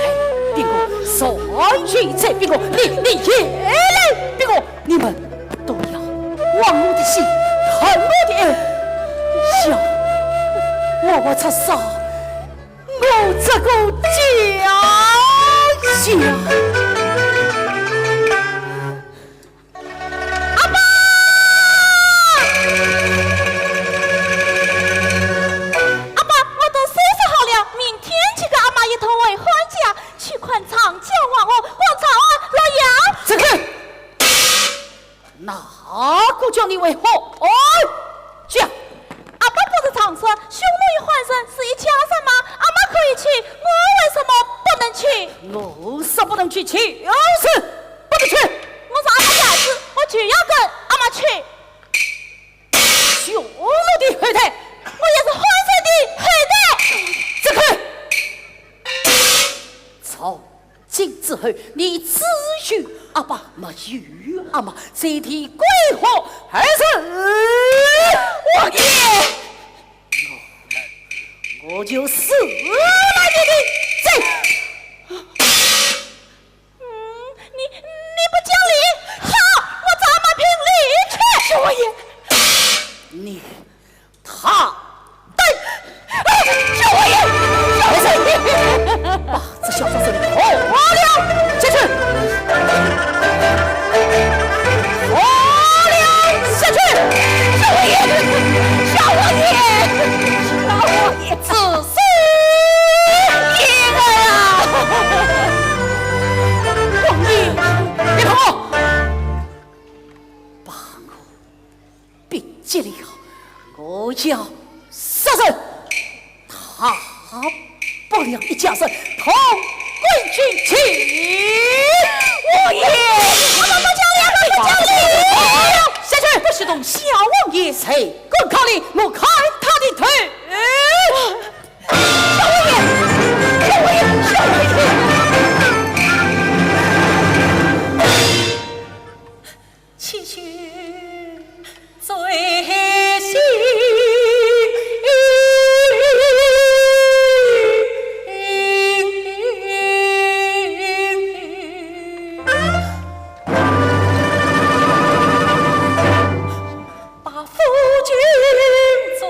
逼我，曹军才逼我，你，你也来逼我，你们都要忘我的心，恨我的爱，要我活活杀杀我这个家呀！ 阿爸！说，匈奴与汉人是一家人吗？阿妈可以去，我为什么不能去？我说不能去，就是不能去。我是阿妈家子，我就要跟阿妈去。匈奴的后代，我也是汉人的后代。住口！从今之后，你只许阿爸，没有阿妈，这地归何人？王爷！ 我就撕烂你的嘴！嗯，你，你不讲理！好，我找马平理去！少爷，你他，哎，少爷，少爷，把这小畜生拖了下去！ 活了下去！少爷，少爷，少爷，子孙意外啊！王爷，别碰我！把我逼急了，我要杀人！ 他不良一家人，同归于尽！王爷，我们不讲理，不讲理！下去，不许动小王爷！谁敢抗旨，我砍他的头！小王爷，小王爷，小王爷！ 七星醉醒，把夫君醉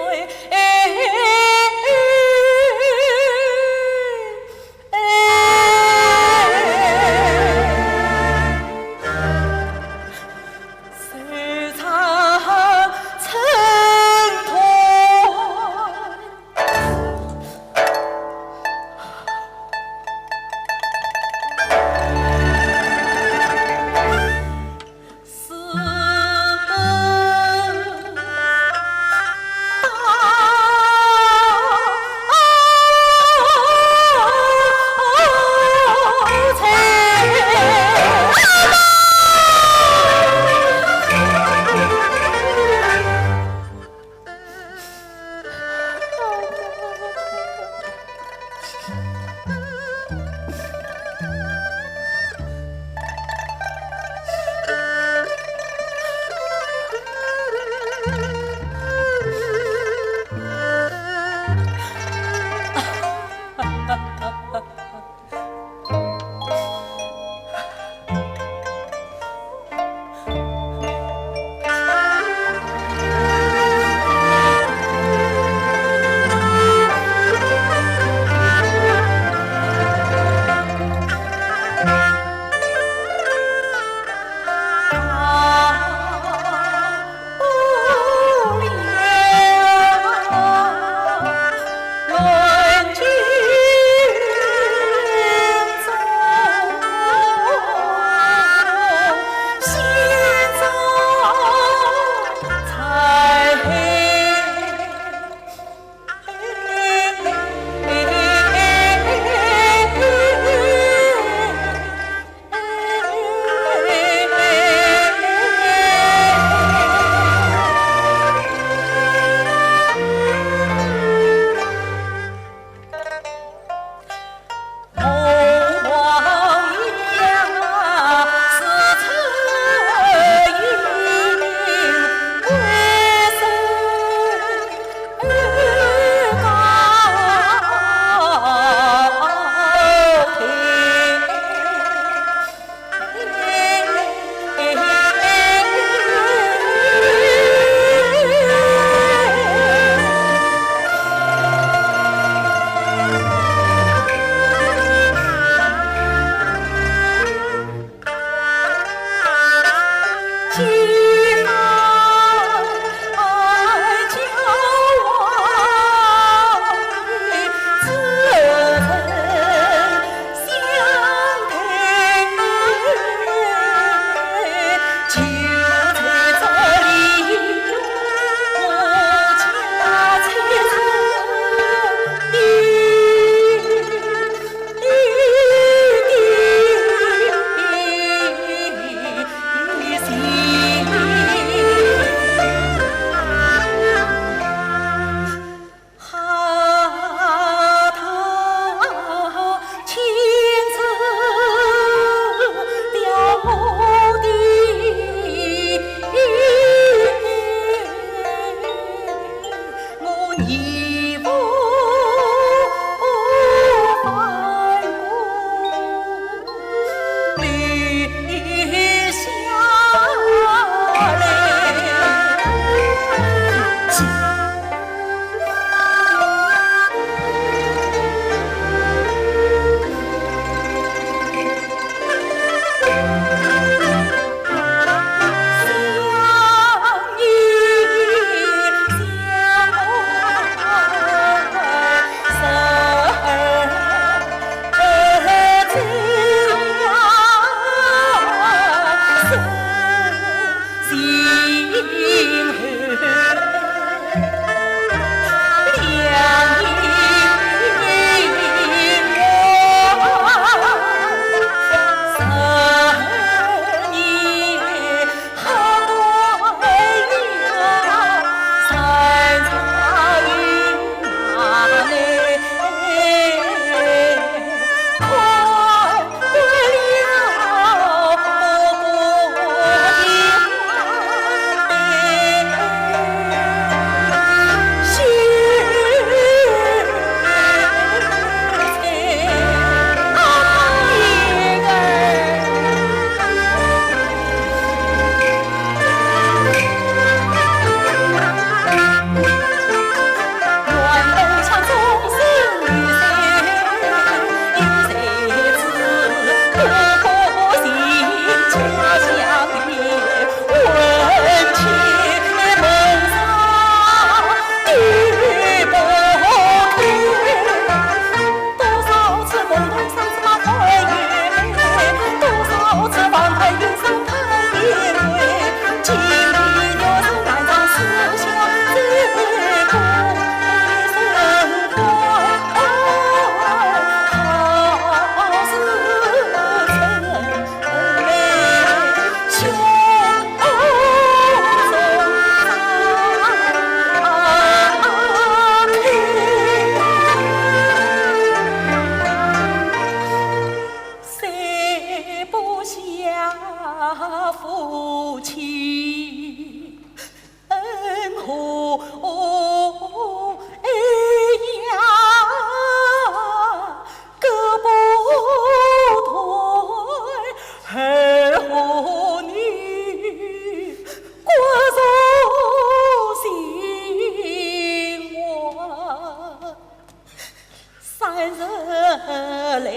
来，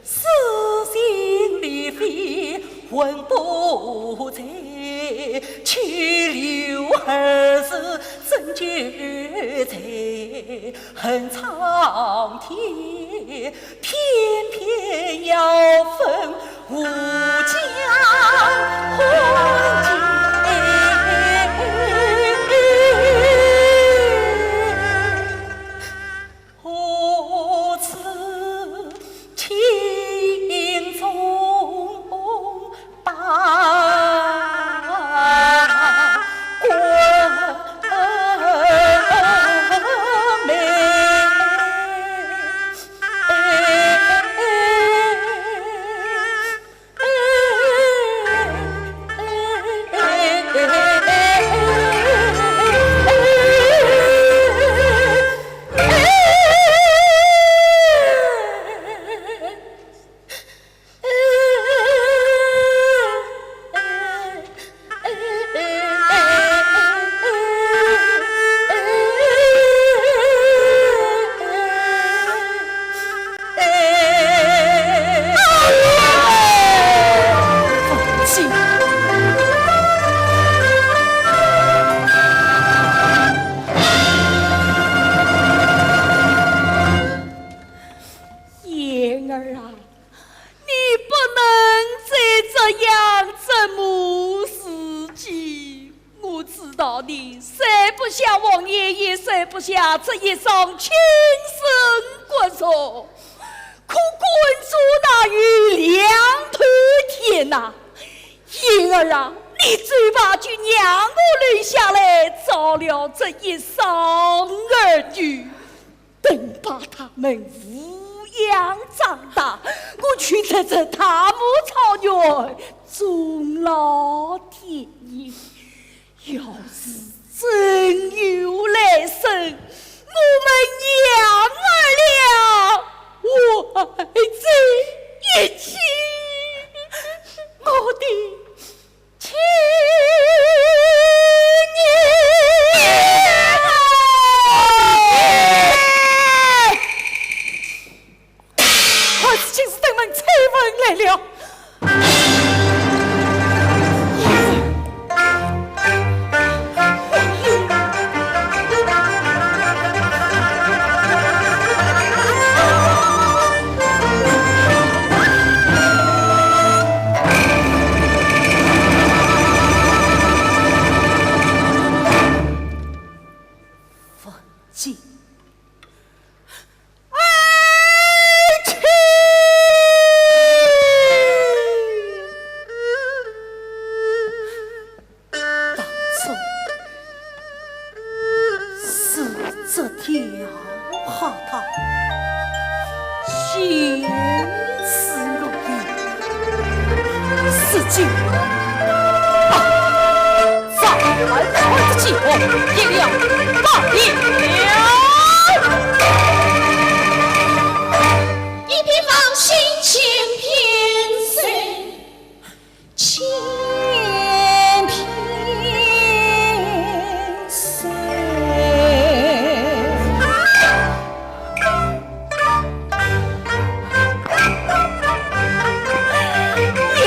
撕心裂肺魂不在，去留儿时怎救在？恨苍天，偏偏要分吾家荒野。 何处情重把关美。 燕儿啊，你不能再这样折磨自己。 我知道你虽不像王爷，也虽不像这一双亲生骨肉，可关照哪有两头天呐？燕儿啊，你最怕就让我留下来，遭了这一双儿女。 等把他们抚养长大，我去做做大漠草原，终老天涯。要是真有来生，我们娘儿俩还在一起。我的 儿子竟是登门催婚来了。 当初是这条黑道，现是我的。 如今啊，咱们看这计谋，定要大赢了。一片芳心千片碎，千片碎。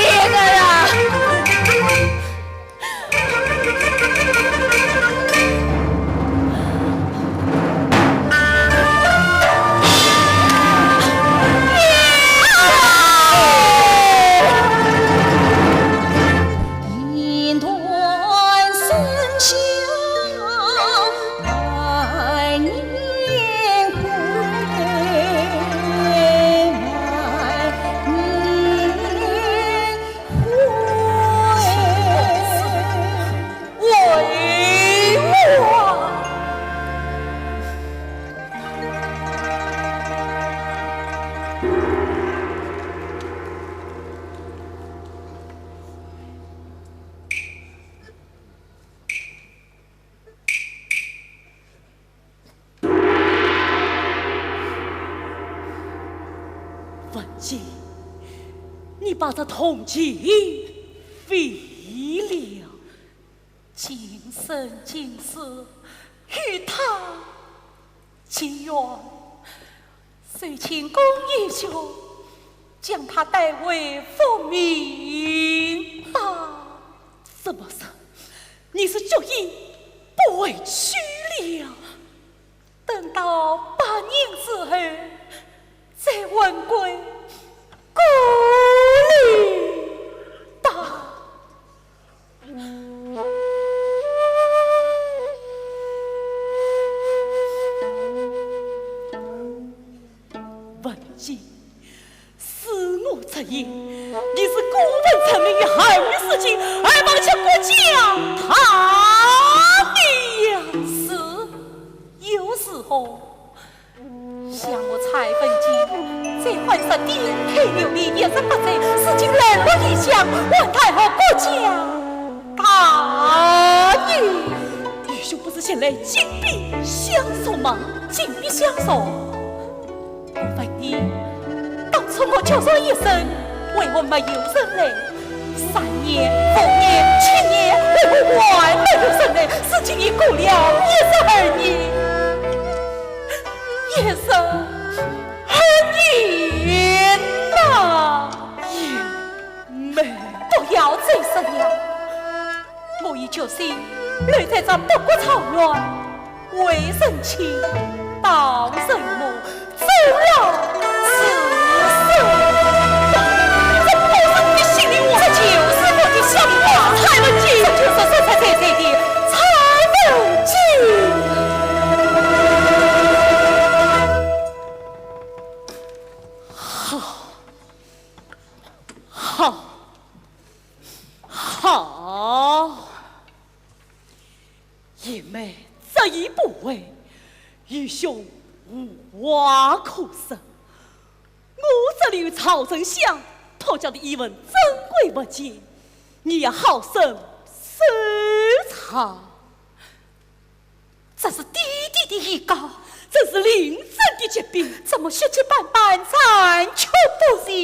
燕儿啊！文姐，你把这铜钱废了。今生今世与他结怨，就请公爷兄将他带回复命吧。怎么说？你是决意不回去了？等到百年之后，再问过，过虑吧。 文景，恕我直言，你是孤门成名于二月事情，而忘却国家大义呀。是，又如何？想我蔡文景，在汉室颠沛流离，一日不在，如今冷落异乡，还谈何国家大义？愚兄不是前来紧避相送吗？紧避相送？ 我问你，当初我叫声一声，为何没有人来？三年、五年、七年，为何还没有人来？如今已过了一十二年，一十二年呐！不要再说了，我已决心留在这北国草原。 为人亲，报人母，终老是身。这不是你的心里话，这就是我的心里话。蔡文景，这就是实实在在的蔡文景。好，好，好。 贤妹执意不回，愚兄无话可说。我这里有曹丞相托交的一份珍贵物件，你要好生收藏。这是爹爹的遗稿，这是令尊的绝笔，怎么血迹斑斑，残缺不全？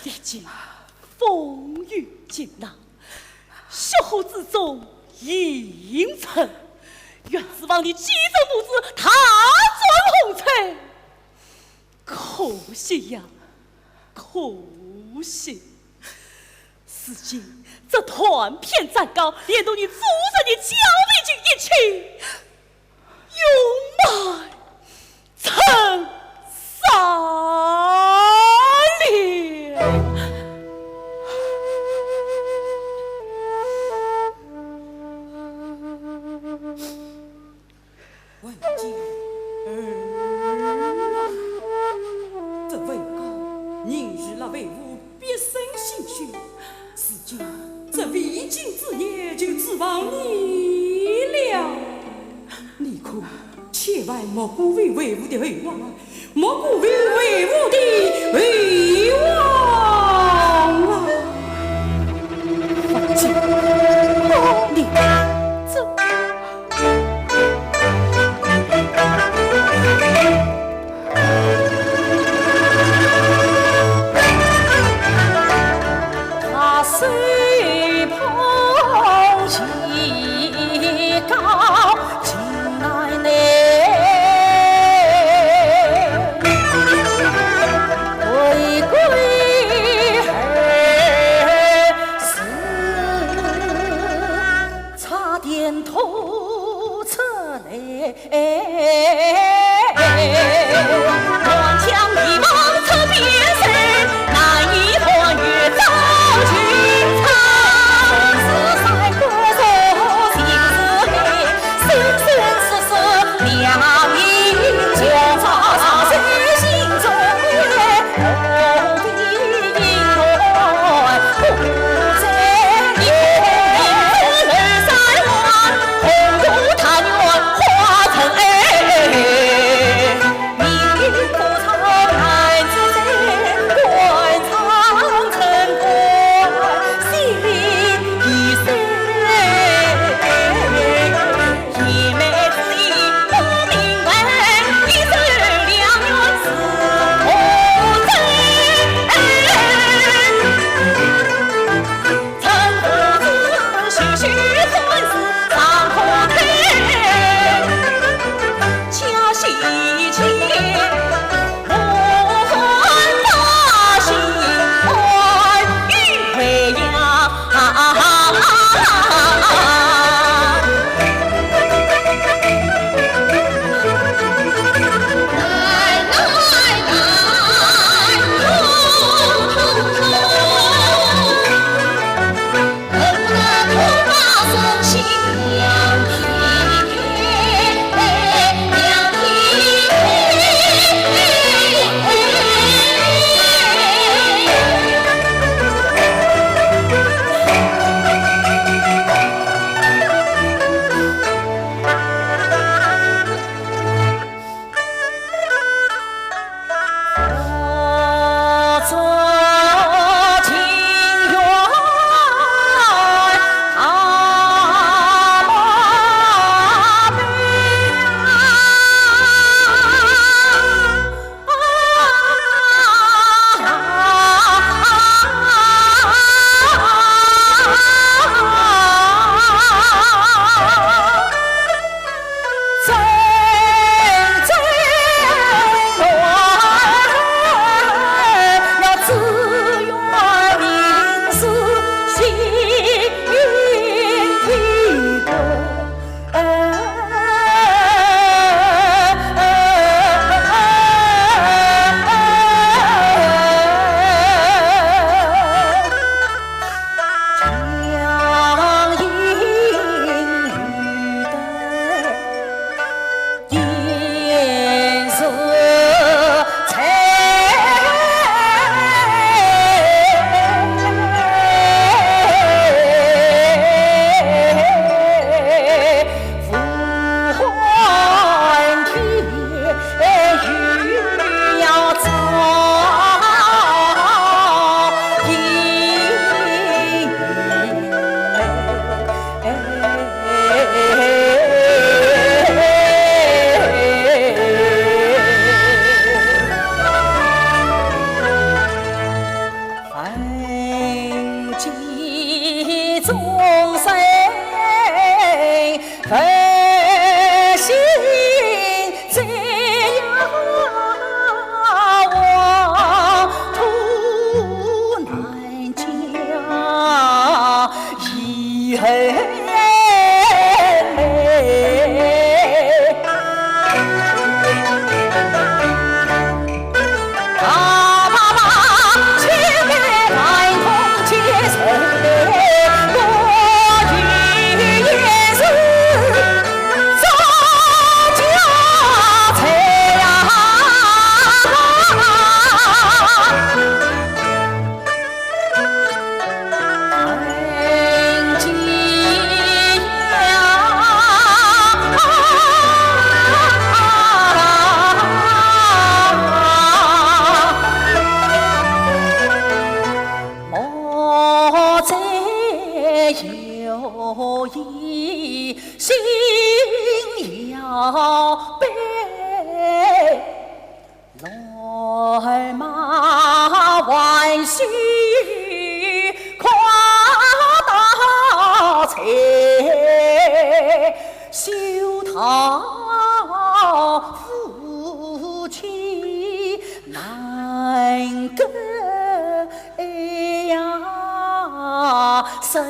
历经风雨惊浪， 血河之中映成，愿指望你继承父志，踏转红尘。可惜呀，可惜！如今这断篇战稿，连同你祖上的交臂金印一起， 永埋尘沙了。文景儿啊，这文稿，你与那为父 毕生心血，如今这未竟之业就指望你了。你可千万莫辜负为父的厚望啊，莫辜负为父的厚望啊！放心，你这…… 他虽碰其高，情难耐，回归王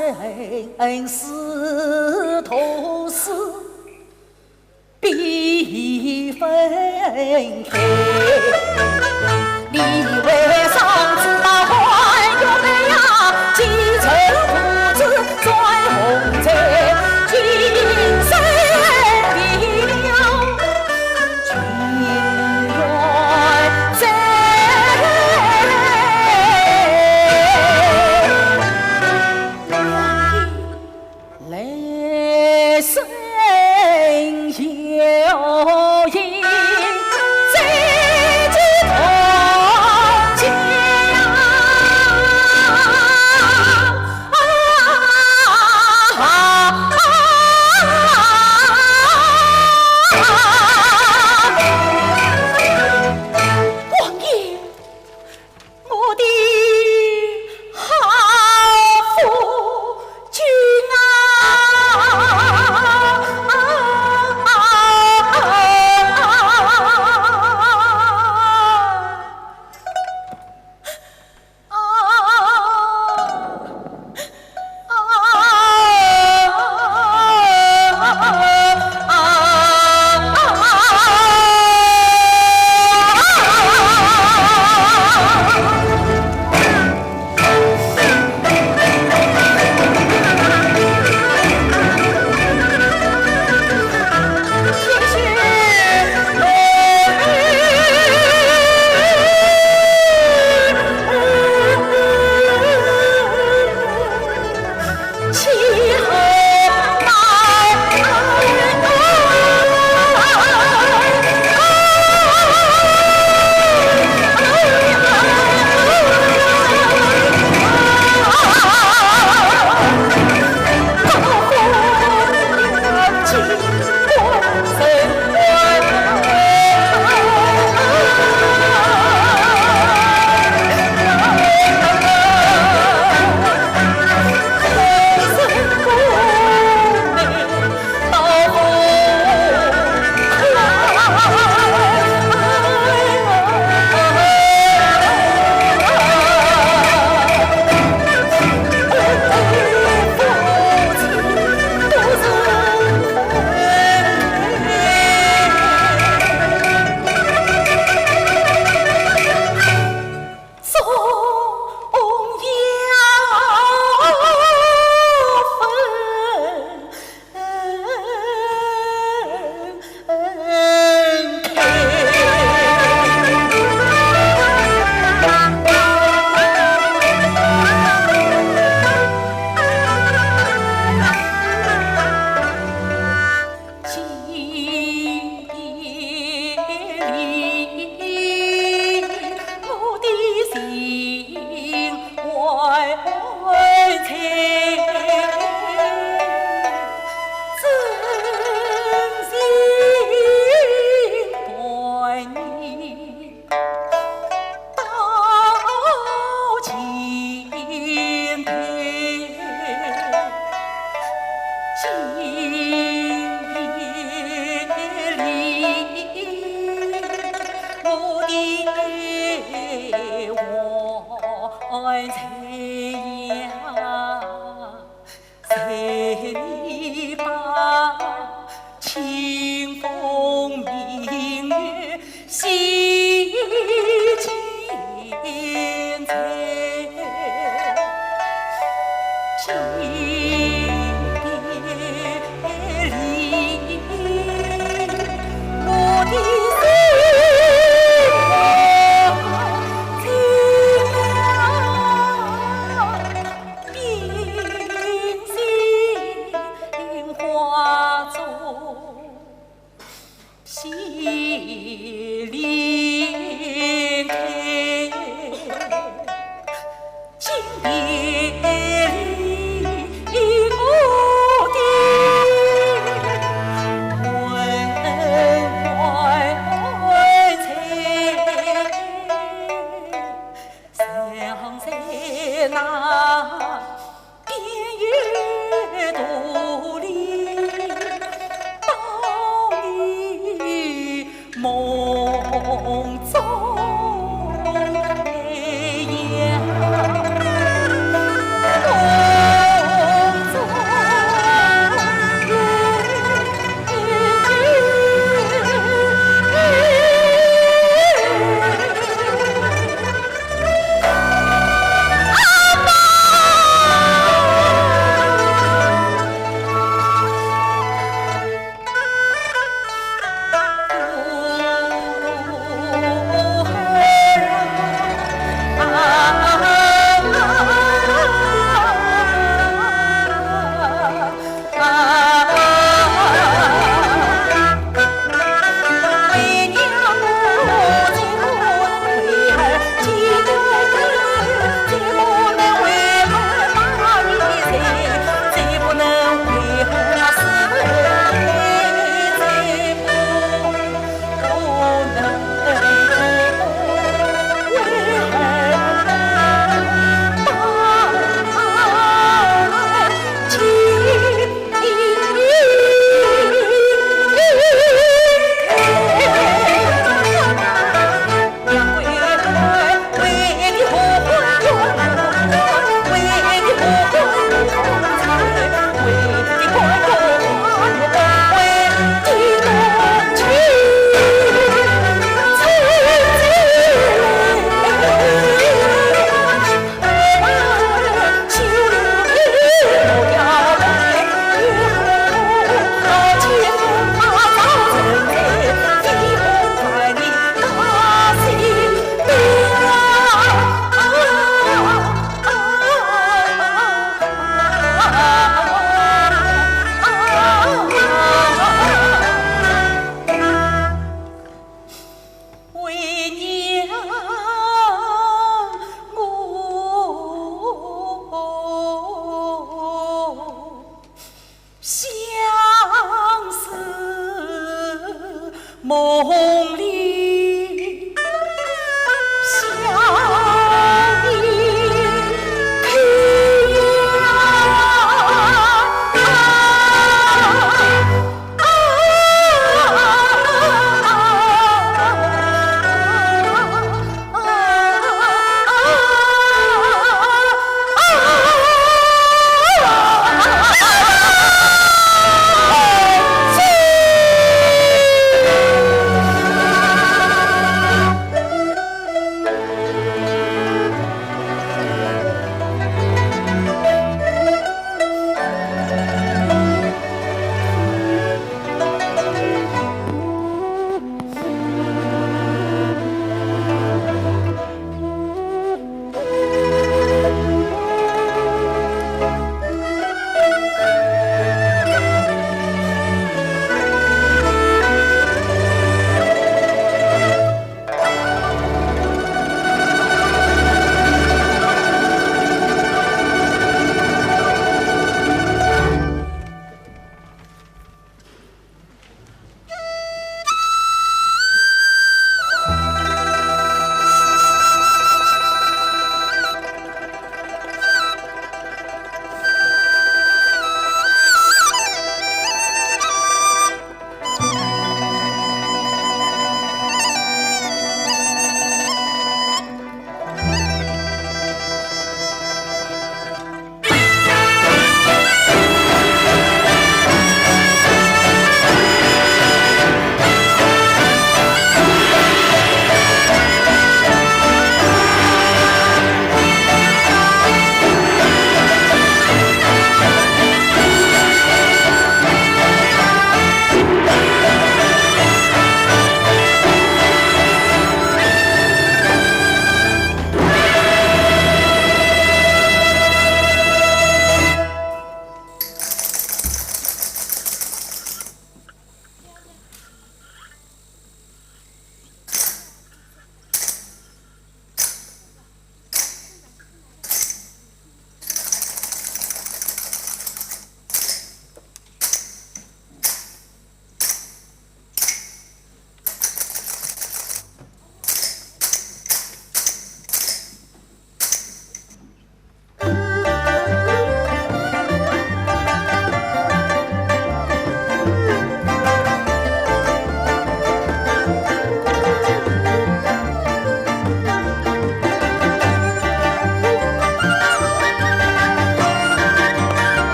爷，我的好夫君啊！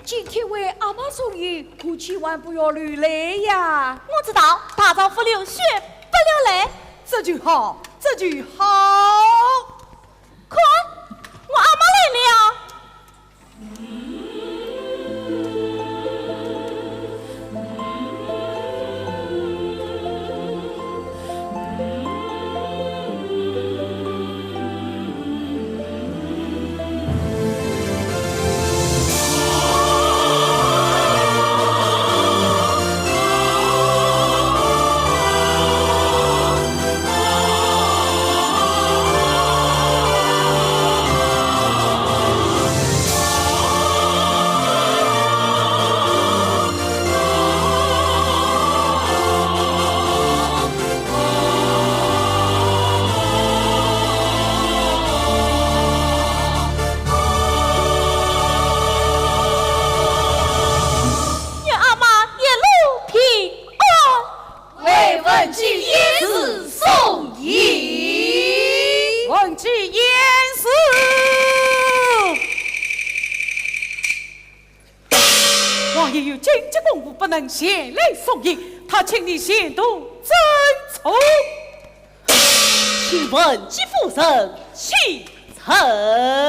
今天为阿妈送行，可千万不要流泪呀。我知道，大丈夫流血不流泪。这就好，这就好。看，我阿妈来了。 愿阿妈一路平安。为文姬验尸送行。文姬验尸。王爷有紧急公务，不能前来送行，他请你前途斟酌。请文姬夫人启程。